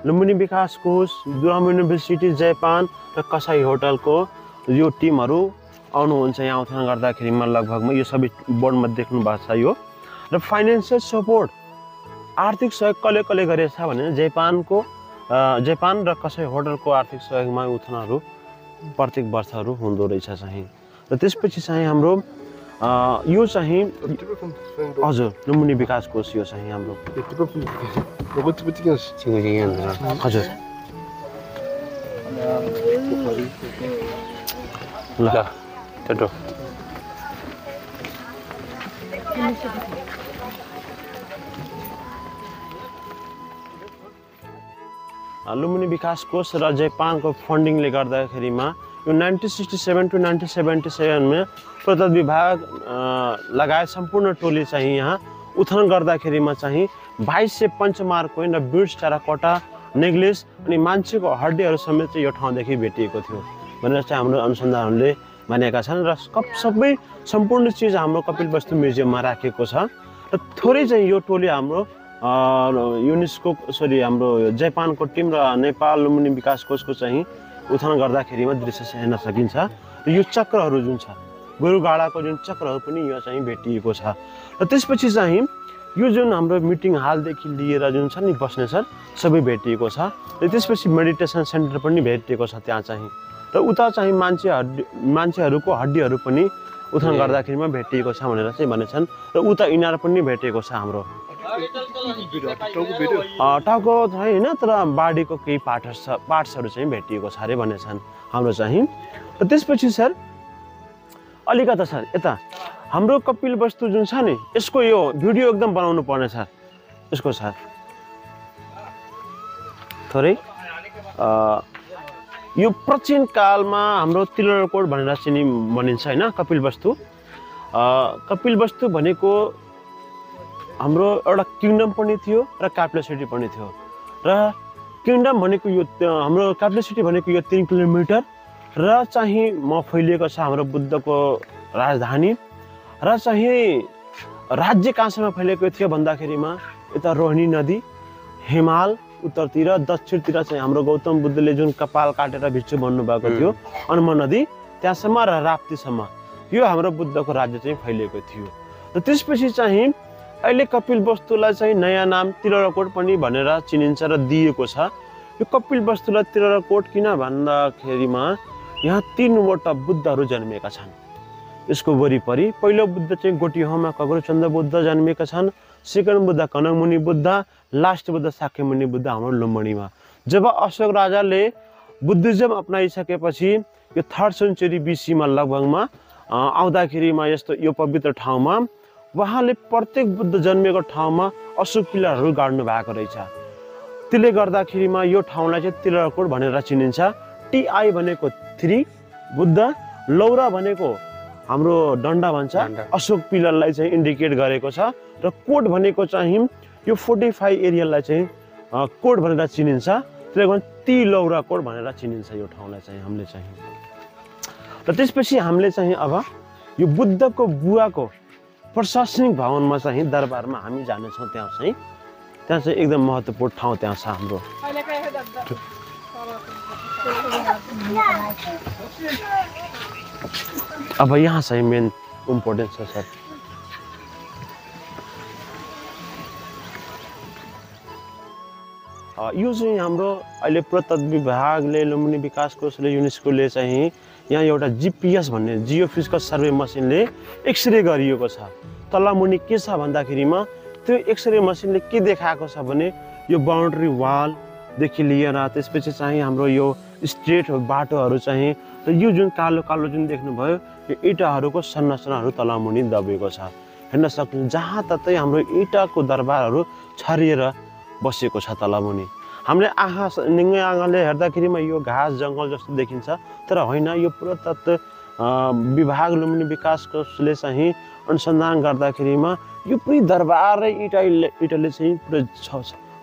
लुम्बिनी विकास कोष, दुर्गाम युनिभर्सिटी जापान र कसाई होटलको यो टिमहरू आउनुहुन्छ यहाँ उत्खनन गर्दाखेरिमा। लगभगमा यो सबै बोर्डमा देख्नु भएको छ यो। र फाइनेन्सियल सपोर्ट आर्थिक सहयोग कसले गरेछ भने जापान र कसै होटलको आर्थिक सहयोगमा उत्खननहरू प्रत्येक वर्षहरू हुँदो रहेछ चाहिँ। र त्यसपछि चाहिँ हाम्रो यो चाहिँ हजुर लुम्बिनी विकास कोष यो चाहिँ हाम्रो हजुर ल टटो लुम्बिनी विकास कोष र जापानको फन्डिङले गर्दाखेरिमा यो 1967 to 1977 में पुरातत्व विभाग लगायत सम्पूर्ण टोली चाहिँ यहाँ उत्खनन गर्दाखेरिमा चाहिँ 2200 पञ्चमार्को र बिड्स टेराकोटा नेक्लेस अनि मान्छेको हड्डीहरू समेत चाहिँ यो ठाउँदेखि भेटिएको थियो भनेर चाहिँ हाम्रो अनुसन्धानहरूले भनेका छन्। र सबै सम्पूर्ण चिज हाम्रो कपिलवस्तु म्युजियममा राखेको छ। र थोरै चाहिँ यो टोली हाम्रो युनेस्को हाम्रो जापानको टिम र नेपाल लुम्बिनी विकास कोषको चाहिँ उत्खनन गर्दाखेरिमा दृश्य हेर्न सकिन्छ। र यो चक्रहरू जुन छ गोरुगाडाको जुन चक्रहरू पनि यो चाहिँ भेटिएको छ। र त्यसपछि चाहिँ यो जुन हाम्रो मिटिङ हालदेखि लिएर जुन छ नि बस्ने सर सबै भेटिएको छ। र त्यसपछि मेडिटेसन सेन्टर पनि भेटिएको छ त्यहाँ चाहिँ। र उता चाहिँ मान्छेहरूको हड्डीहरू पनि उठान गर्दाखेरिमा भेटिएको छ भनेर चाहिँ भनेछन् र उता इनार पनि भेटिएको छ हाम्रो टाउको होइन तर बाडीको केही पार्ट्सहरू चाहिँ भेटिएको छ अरे भनेछन् हाम्रो चाहिँ। र त्यसपछि सर अलिकता सर यता हाम्रो कपिल वस्तु जुन छ नि यसको यो भिडियो एकदम बनाउनु पर्ने छ यसको सर थोरै यो प्राचीन कालमा हाम्रो तिलरकोट भनेर भनिन्छ होइन कपिल वस्तु भनेको हाम्रो एउटा किङडम पनि थियो र क्यापिटल सिटी पनि थियो र किङडम भनेको यो हाम्रो क्यापिटल सिटी भनेको यो 3 किलोमिटर र चाहिँ फैलिएको छ हाम्रो बुद्धको राजधानी र चाहिँ राज्य कहाँसम्म फैलिएको थियो भन्दाखेरिमा यता रोहिणी नदी हिमाल उत्तरतिर दक्षिणतिर चाहिँ हाम्रो गौतम बुद्धले जुन कपाल काटेर भिक्षु भन्नुभएको थियो अनम नदी त्यहाँसम्म र राप्तीसम्म यो हाम्रो बुद्धको राज्य चाहिँ फैलिएको थियो। र त्यसपछि चाहिँ अहिले कपिल वस्तुलाई चाहिँ नयाँ नाम तिलरकोट पनि भनेर चिनिन्छ र दिएको छ। यो कपिल वस्तुलाई तिलरकोट किन भन्दाखेरिमा यहाँ 3वटा बुद्धहरू जन्मेका छन् यसको वरिपरि। पहिलो बुद्ध चाहिँ गोटिहोमा कगरचन्द बुद्ध जन्मेका छन्, सेकेन्ड बुद्ध कनकमुनि बुद्ध, लास्ट बुद्ध शाक्यमुनि बुद्ध हाम्रो लुम्बिनीमा। जब अशोक राजाले बुद्धिज्म अपनाइसकेपछि यो 3rd सेन्चुरी BC मा लगभगमा आउँदाखेरिमा यस्तो यो पवित्र ठाउँमा उहाँले प्रत्येक बुद्ध जन्मेको ठाउँमा अशोक पिलरहरू गाड्नु भएको रहेछ। त्यसले गर्दाखेरिमा यो ठाउँलाई चाहिँ तिलरकोट भनेर चिनिन्छ। TI भनेको 3 बुद्ध, लौरा भनेको हाम्रो डन्डा भन्छ, अशोक पिलरलाई चाहिँ इन्डिकेट गरेको छ र कोट भनेको चाहिँ यो 45 एरियालाई चाहिँ कोट भनेर चिनिन्छ। त्यसले गर्दा तिलौरा कोट भनेर चिनिन्छ यो ठाउँलाई चाहिँ हामीले चाहिँ। र त्यसपछि हामीले चाहिँ अब यो बुद्धको बुवाको प्रशासनिक भवनमा चाहिँ दरबारमा हामी जानेछौँ। त्यहाँ चाहिँ एकदम महत्त्वपूर्ण ठाउँ त्यहाँ छ हाम्रो। अब यहाँ चाहिँ मेन इम्पोर्टेन्स छ सर। यो चाहिँ हाम्रो अहिले पुरातत्व विभागले लुम्बिनी विकास कोषले युनेस्कोले चाहिँ यहाँ एउटा GPS भन्ने जियोफिजिकल सर्वे मसिनले एक्सरे गरिएको छ। तलमुनि के छ भन्दाखेरिमा त्यो एक्सरे मसिनले के देखाएको छ भने यो बाउन्ड्री वालदेखि लिएर त्यसपछि चाहिँ हाम्रो यो स्ट्रेट बाटोहरू चाहिँ र यो जुन कालो कालो जुन देख्नुभयो यो इँटाहरूको संरचनाहरू तलमुनि दबेको छ। हेर्न सक्नु जहाँ ततै हाम्रो इँटाको दरबारहरू छरिएर बसेको छ तलमुनि। हामीले निङ्गै आँखाले हेर्दाखेरिमा यो घाँस जङ्गल जस्तो देखिन्छ तर होइन, यो पुरातत्व विभाग लुम्बिनी विकास कोषले चाहिँ अनुसन्धान गर्दाखेरिमा यो पुरै दरबारै इँटाले चाहिँ पुरै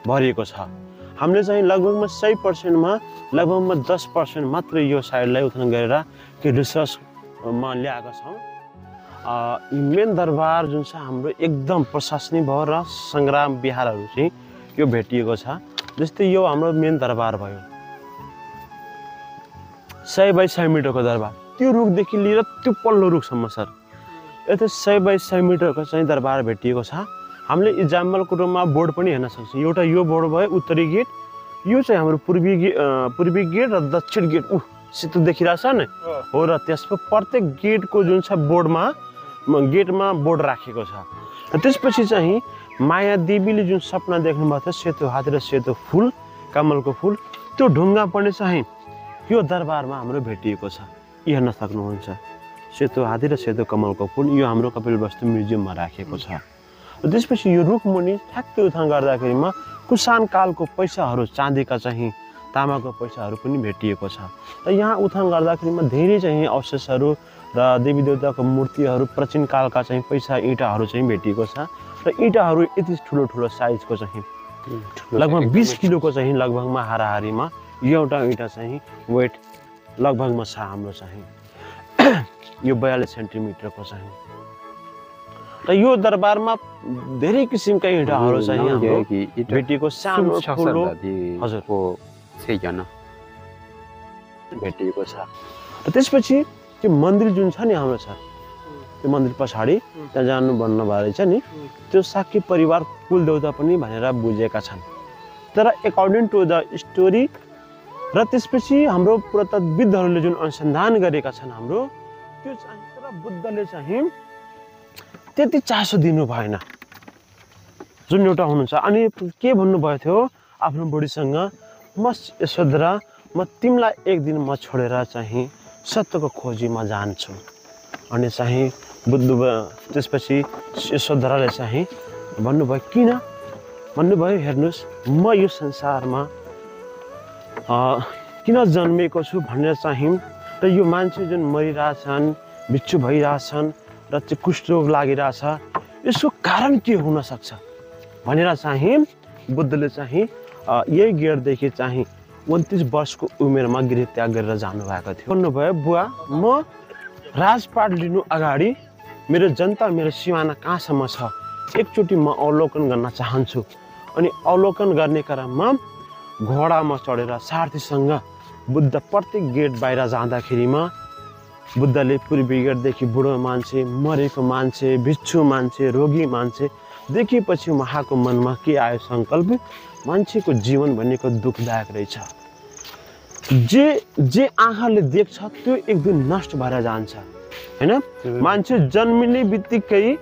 भरिएको छ। हामीले चाहिँ लगभगमा 100%मा लगभगमा 10% मात्र यो साइडलाई उत्खनन गरेर के रिसर्चमा ल्याएका छौँ। मेन दरबार जुन छ हाम्रो एकदम प्रशासनिक भवन र सङ्ग्राम विहारहरू चाहिँ यो भेटिएको छ। जस्तै यो हाम्रो मेन दरबार भयो 100 बाई 100 मिटरको दरबार, त्यो रुखदेखि लिएर त्यो पल्लो रुखसम्म सर यता 100 बाई 100 मिटरको चाहिँ दरबार भेटिएको छ। हामीले इक्जाम्पलको रूपमा बोर्ड पनि हेर्न सक्छौँ। एउटा यो बोर्ड भयो उत्तरी गेट, यो चाहिँ हाम्रो पूर्वी गेट र दक्षिण गेट सेतो देखिरहेछ नि हो। र त्यसको प्रत्येक गेटको जुन छ गेटमा बोर्ड राखेको छ। र त्यसपछि चाहिँ माया देवीले जुन सपना देख्नुभएको थियो सेतो हात्ती र सेतो फुल कमलको फुल, त्यो ढुङ्गा पनि चाहिँ यो दरबारमा हाम्रो भेटिएको छ। हेर्न सक्नुहुन्छ सेतो हात्ती र सेतो कमलको फुल यो हाम्रो कपिल वस्तु म्युजियममा राखेको छ। र त्यसपछि यो रुखमुनि ठ्याक्कै उठान गर्दाखेरिमा कुसान कालको पैसाहरू चाँदीका चाहिँ तामाको पैसाहरू पनि भेटिएको छ। र यहाँ उठान गर्दाखेरिमा धेरै चाहिँ अवशेषहरू र देवी देवताको मूर्तिहरू प्राचीन कालका चाहिँ पैसा इँटाहरू चाहिँ भेटिएको छ। र इँटाहरू यति ठुलो साइजको चाहिँ लगभग 20 किलोको चाहिँ लगभगमा हाराहारीमा एउटा इँटा चाहिँ वेट लगभगमा छ हाम्रो चाहिँ यो 42 सेन्टिमिटरको चाहिँ। र यो दरबारमा धेरै किसिमका इँटाहरू चाहिँ हाम्रो भेटिएको सानो ठुलो हजुरको भेटिएको छ। र त्यसपछि त्यो मन्दिर जुन छ नि हाम्रो छ त्यो मन्दिर पछाडि त्यहाँ जानु भन्नुभएको रहेछ नि, त्यो शाक्य परिवार कुलदेवता पनि भनेर बुझेका छन्। तर एकर्डिङ टु द स्टोरी र त्यसपछि हाम्रो पुरातत्वविदहरूले जुन अनुसन्धान गरेका छन् हाम्रो त्यो चाहिँ तर बुद्धले चाहिँ त्यति चासो दिनु भएन जुन एउटा हुनुहुन्छ। अनि के भन्नुभएको थियो आफ्नो बुढीसँग, म यशोधरा म तिमीलाई एक दिन म छोडेर चाहिँ सत्यको खोजीमा जान्छु। अनि चाहिँ बुद्ध त्यसपछि यशोधराले चाहिँ भन्नुभयो किन भन्नुभयो, हेर्नुहोस् म यो संसारमा किन जन्मेको छु भनेर चाहिँ र यो मान्छे जुन मरिरहेछन्, बिच्छू भइरहेछन् र चाहिँ कुष्ठरोग लागिरहेछ, यसको कारण के हुन सक्छ भनेर चाहिँ बुद्धले चाहिँ यही गेटदेखि चाहिँ 29 वर्षको उमेरमा गृहत्याग गरेर जानुभएको थियो। भन्नुभयो बुवा म राजपाट लिनु अगाडि मेरो जनता मेरो सिमाना कहाँसम्म छ एकचोटि म अवलोकन गर्न चाहन्छु। अनि अवलोकन गर्ने क्रममा घोडामा चढेर सारथीसँग बुद्ध प्रत्येक गेट बाहिर जाँदाखेरिमा बुद्धले पूर्वी गेटदेखि बुढो मान्छे, मरेको मान्छे, बिच्छू मान्छे, रोगी मान्छे देखेपछि उहाँको मनमा के आयो सङ्कल्प, मान्छेको जीवन भनेको दुःखदायक रहेछ। जे आँखाले देख्छ त्यो एक दिन नष्ट भएर जान्छ हैन। मान्छे जन्मिने बित्तिकै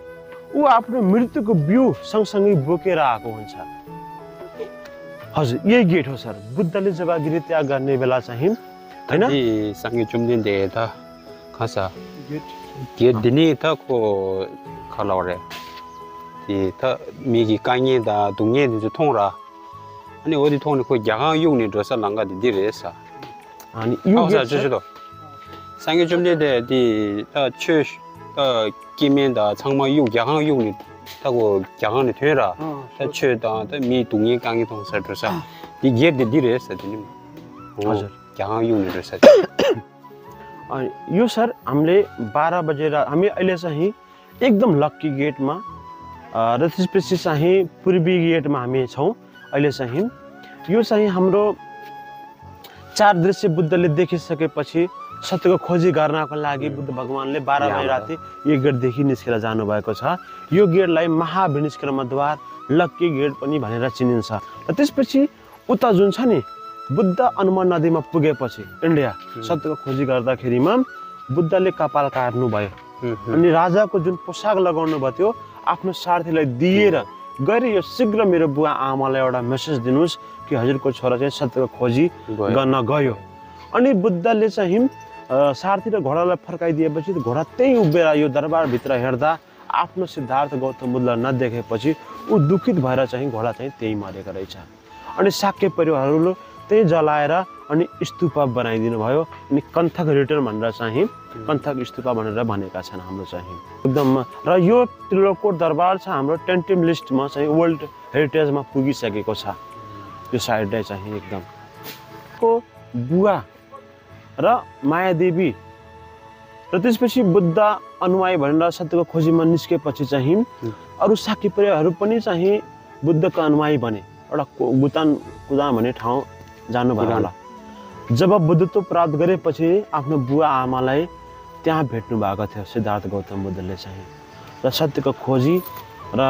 ऊ आफ्नो मृत्युको बिउ सँगसँगै बोकेर आएको हुन्छ। हजुर यही गेट हो सर। बुद्धले जब गृहत्याग गर्ने बेला चाहिँ हैन सँगै चुम्दिन दे त खसा गेट दिने त को खलाउरे ती त 미기 강에다 동네에서 통라 아니 어디 통에 그 야간 용리 들어서 랑가 디디레서 아니 이거 저도 सँगै चुम्दिन दे 디 김면다 창마 용 야간 용리 타고 야간에 되라 최다 미 동네 강에 통서들서 이 게트 디디레서 दिने हजुर 야간 용리 들어서 यो सर हामीले 12 बजेर हामी अहिले चाहिँ एकदम लक्की गेटमा र त्यसपछि चाहिँ पूर्वी गेटमा हामी छौँ। अहिले चाहिँ यो चाहिँ हाम्रो 4 दृश्य बुद्धले देखिसकेपछि सत्यको खोजी गर्नको लागि बुद्ध भगवानले 12 बजे राति यो गेटदेखि निस्केर जानुभएको छ। यो गेटलाई महाविनिष्क्रमद्वार लक्की गेट पनि भनेर चिनिन्छ। र त्यसपछि उता जुन छ नि बुद्ध अनुमान नदीमा पुगेपछि इन्डिया सत्यको खोजी गर्दाखेरिमा बुद्धले कपाल काट्नु भयो अनि राजाको जुन पोसाक लगाउनु भयो त्यो आफ्नो सारथीलाई दिएर गएर यो शीघ्र मेरो बुवा आमालाई एउटा मेसेज दिनुस् कि हजुरको छोरा चाहिँ सत्यको खोजी गर्न गयो। अनि बुद्धले चाहिँ सारथी र घोडालाई फर्काइदिएपछि घोडा त्यही उभिएर यो दरबारभित्र हेर्दा आफ्नो सिद्धार्थ गौतम बुद्धलाई नदेखेपछि ऊ दुखित भएर चाहिँ घोडा चाहिँ त्यही मरेको रहेछ। अनि शाक्य परिवारहरूले त्यही जलाएर अनि स्तूप बनाइदिनु भयो। अनि कन्थक रिटर्न भनेर चाहिँ कन्थक स्तूप भनेर भनेका छन् हाम्रो चाहिँ एकदम। र यो त्रिलोककोट दरबार छ हाम्रो टेन्टिभ लिस्टमा चाहिँ वर्ल्ड हेरिटेजमा पुगिसकेको छ। यो साइडलाई चाहिँ एकदम को बुवा र मायादेवी र त्यसपछि बुद्ध अनुयायी भनेर सत्यको खोजीमा निस्केपछि चाहिँ अरू शाक्य परिवारहरू पनि चाहिँ बुद्धको अनुयायी बने। एउटा गुतान भन्ने ठाउँ जानुभयो होला। जब बुद्धत्व प्राप्त गरेपछि आफ्नो बुवा आमालाई त्यहाँ भेट्नु भएको थियो सिद्धार्थ गौतम बुद्धले चाहिँ। र सत्यको खोजी र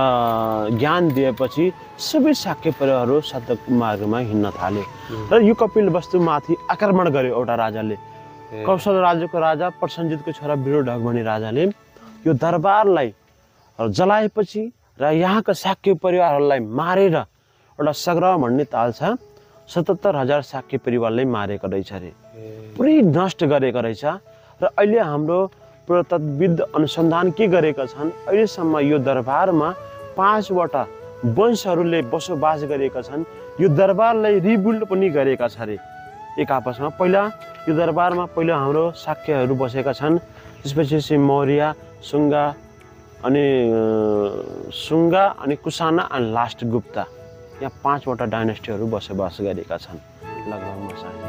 ज्ञान दिएपछि सबै शाक्य परिवारहरू सत्यको मार्गमा हिँड्न थाले। र यो कपिल वस्तुमाथि आक्रमण गर्यो एउटा राजाले, कौशल राज्यको राजा प्रसन्जितको छोरा विरोधक भन्ने राजाले यो दरबारलाई जलाएपछि र यहाँका शाक्य परिवारहरूलाई मारेर एउटा सग्राह भन्ने ताल छ 77,000 शाक्य परिवारलाई मारेको रहेछ अरे, पुरै नष्ट गरेको रहेछ। र अहिले हाम्रो पुरातत्वविद अनुसन्धान के गरेका छन् अहिलेसम्म यो दरबारमा 5 वटा वंशहरूले बसोबास गरेका छन्। यो दरबारलाई रिबिल्ड पनि गरेका छ अरे एक आपसमा। पहिला यो दरबारमा पहिला हाम्रो शाक्यहरू बसेका छन्, त्यसपछि मौर्य, सुङ्गा अनि कुसाना अनि लास्ट गुप्ता, यहाँ 5 वटा डाइनेस्टीहरू बसोबास गरेका छन् लगभगमा चाहिँ।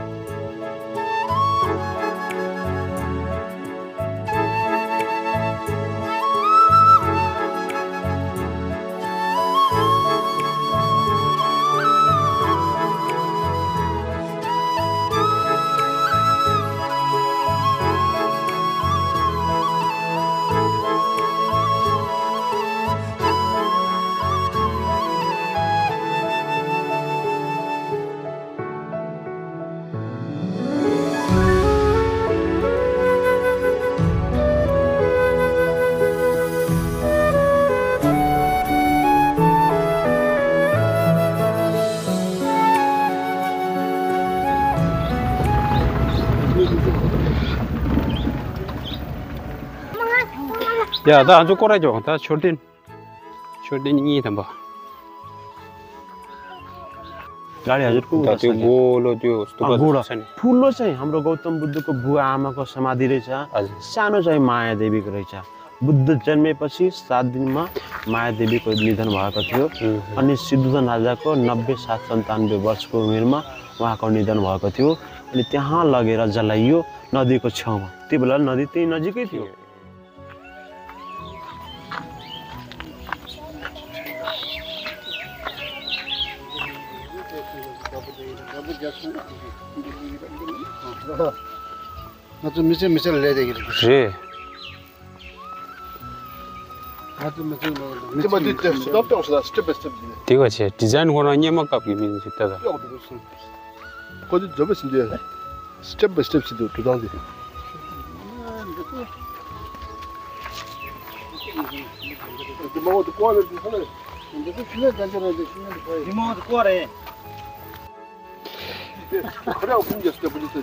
야, 나 아주 꼬라줘. 나 छोडिन यी त भयो गाडी हजुरको त त्यो गोलो त्यो गोलो ठुलो चाहिँ हाम्रो गौतम बुद्धको बुवा आमाको समाधि रहेछ हजुर सानो चाहिँ माया देवीको रहेछ बुद्ध जन्मेपछि 7 दिनमा माया देवीको निधन भएको थियो अनि सिद्धोधन राजाको 97 वर्षको उमेरमा उहाँको निधन भएको थियो अनि त्यहाँ लगेर जलाइयो नदीको छेउमा त्यो बेला नदी त्यही नजिकै थियो रे त्यही छ डिजाइन गर्न नियम कपी मिल्छ त 거기 접었는데 스텝 바이 스텝 시도 두단데 리모트 쿼리티 하나 근데 그 필요 단절하는데 리모트 쿼리 그래 공개했을 때 보니까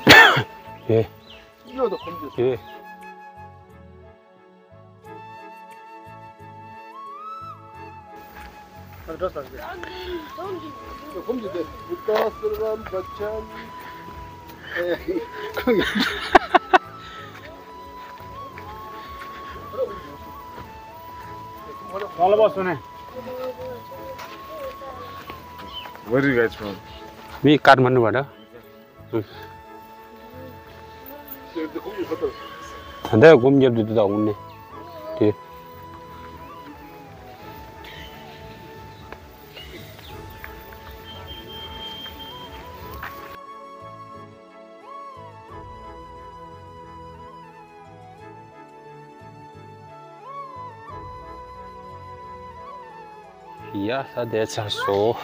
예 이거도 공개했어 예 공개돼 부터 쓰람 버천 All about Sune. Where are you guys from? Me काठमाडौँबाट अन्त घुम्जेब त हुने त्यो Ja, das ist ja so.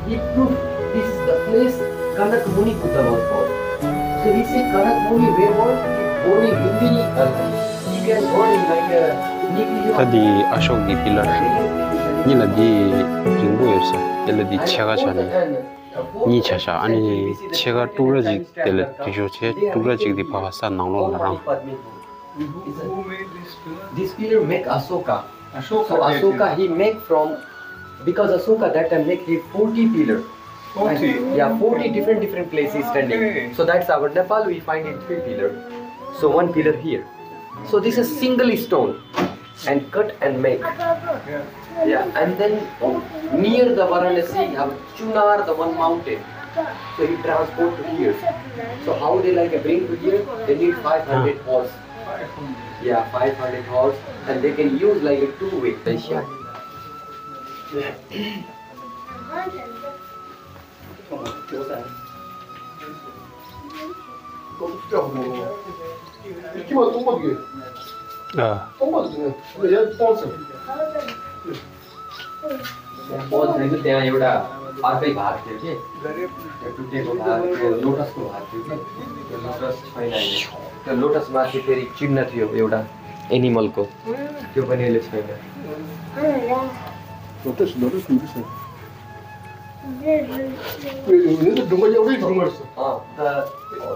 He proved this is the place Kanak Muni Buddha was born. So we say Kanak Muni where born? Born in Lumbini country. He was born in like a Tadi Ashok di pilar. Ni la di ringbu yosa. Tela di chega chane. Ni chasha ani chega tura jik tela tisho che tura jik di bahasa nanglo narang. This pillar make Asoka. So Asoka he make from because Asoka that time make 40 pillar. 40? Yeah, 40 different places standing. Okay. So that's our Nepal, we find it 3 pillar. So 1 pillar here. So this is single stone and cut and make. Yeah, and then near the Varanasi, have Chunar, the one mountain. So he transport to here. So how they like bring to here? They need 500 horse. Yeah, 500 horse, and they can use like a 2-way. 키만 똥바지게 똥바지네 근데 얘 똥었어 बहुत नहीं तो त्यहाँ एउटा अर्कै भाग थियो कि टुटेको भाग त्यो लोटसको भाग थियो कि त्यो लोटस छैन अहिले त्यो लोटसमाथि फेरि चिन्ह थियो एउटा एनिमलको त्यो पनि अहिले छैन लोटस कुछ 얘네들 똥바지 어디 똥바졌어 the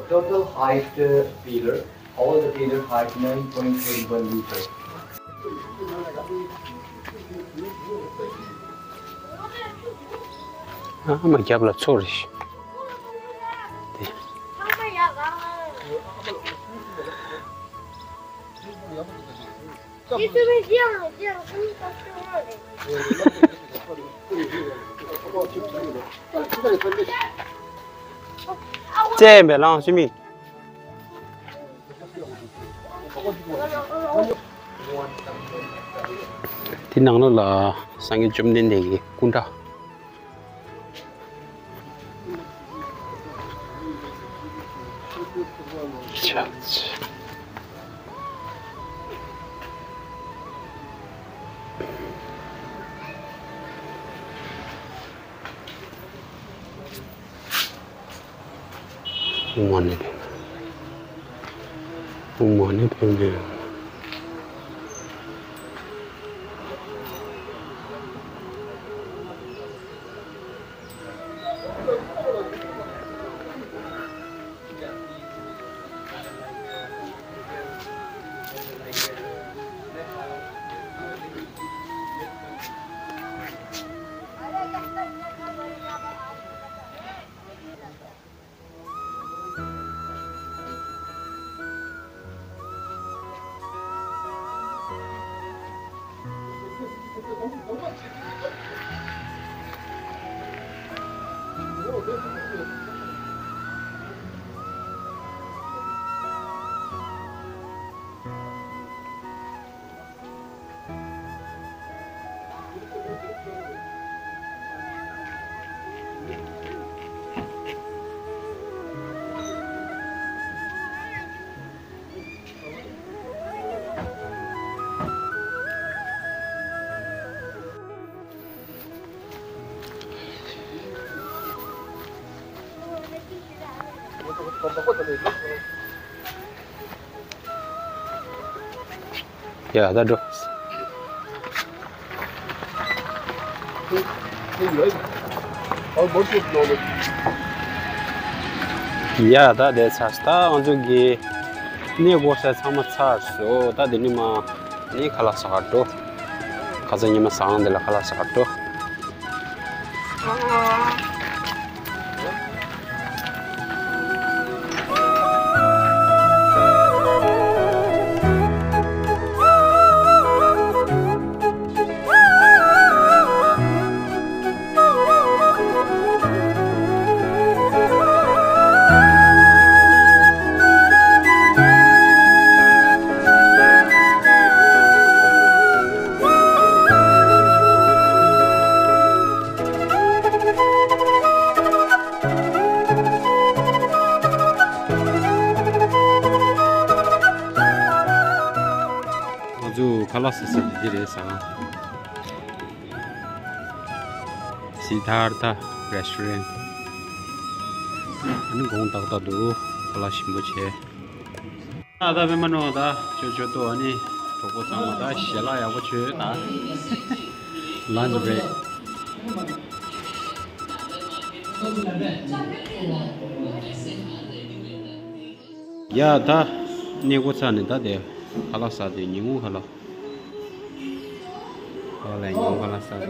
total height pillar all the pillar height 9.81 meters mà kẹp là chua rồi. Chê mẹ lo chứ mình. Thì năng nó là sang cái chấm đến để cuốn ra. Umuannya pengen. Ya, đã được. Ya, đã để sasta, anh chú gì, nếu có sẽ tham gia số, đã đến mà, ní khá sát đó, khá là nhưng mà sáng để là khá sát đó. Kalasas diresa Siddhartha restaurant ani gong tak ta du kalasim boche ada be mano da cho to ani thoko chang da shela ya boche ta lunch break ya da ni go chan da de kalasa de ningu hala. Oleh yang kalau saya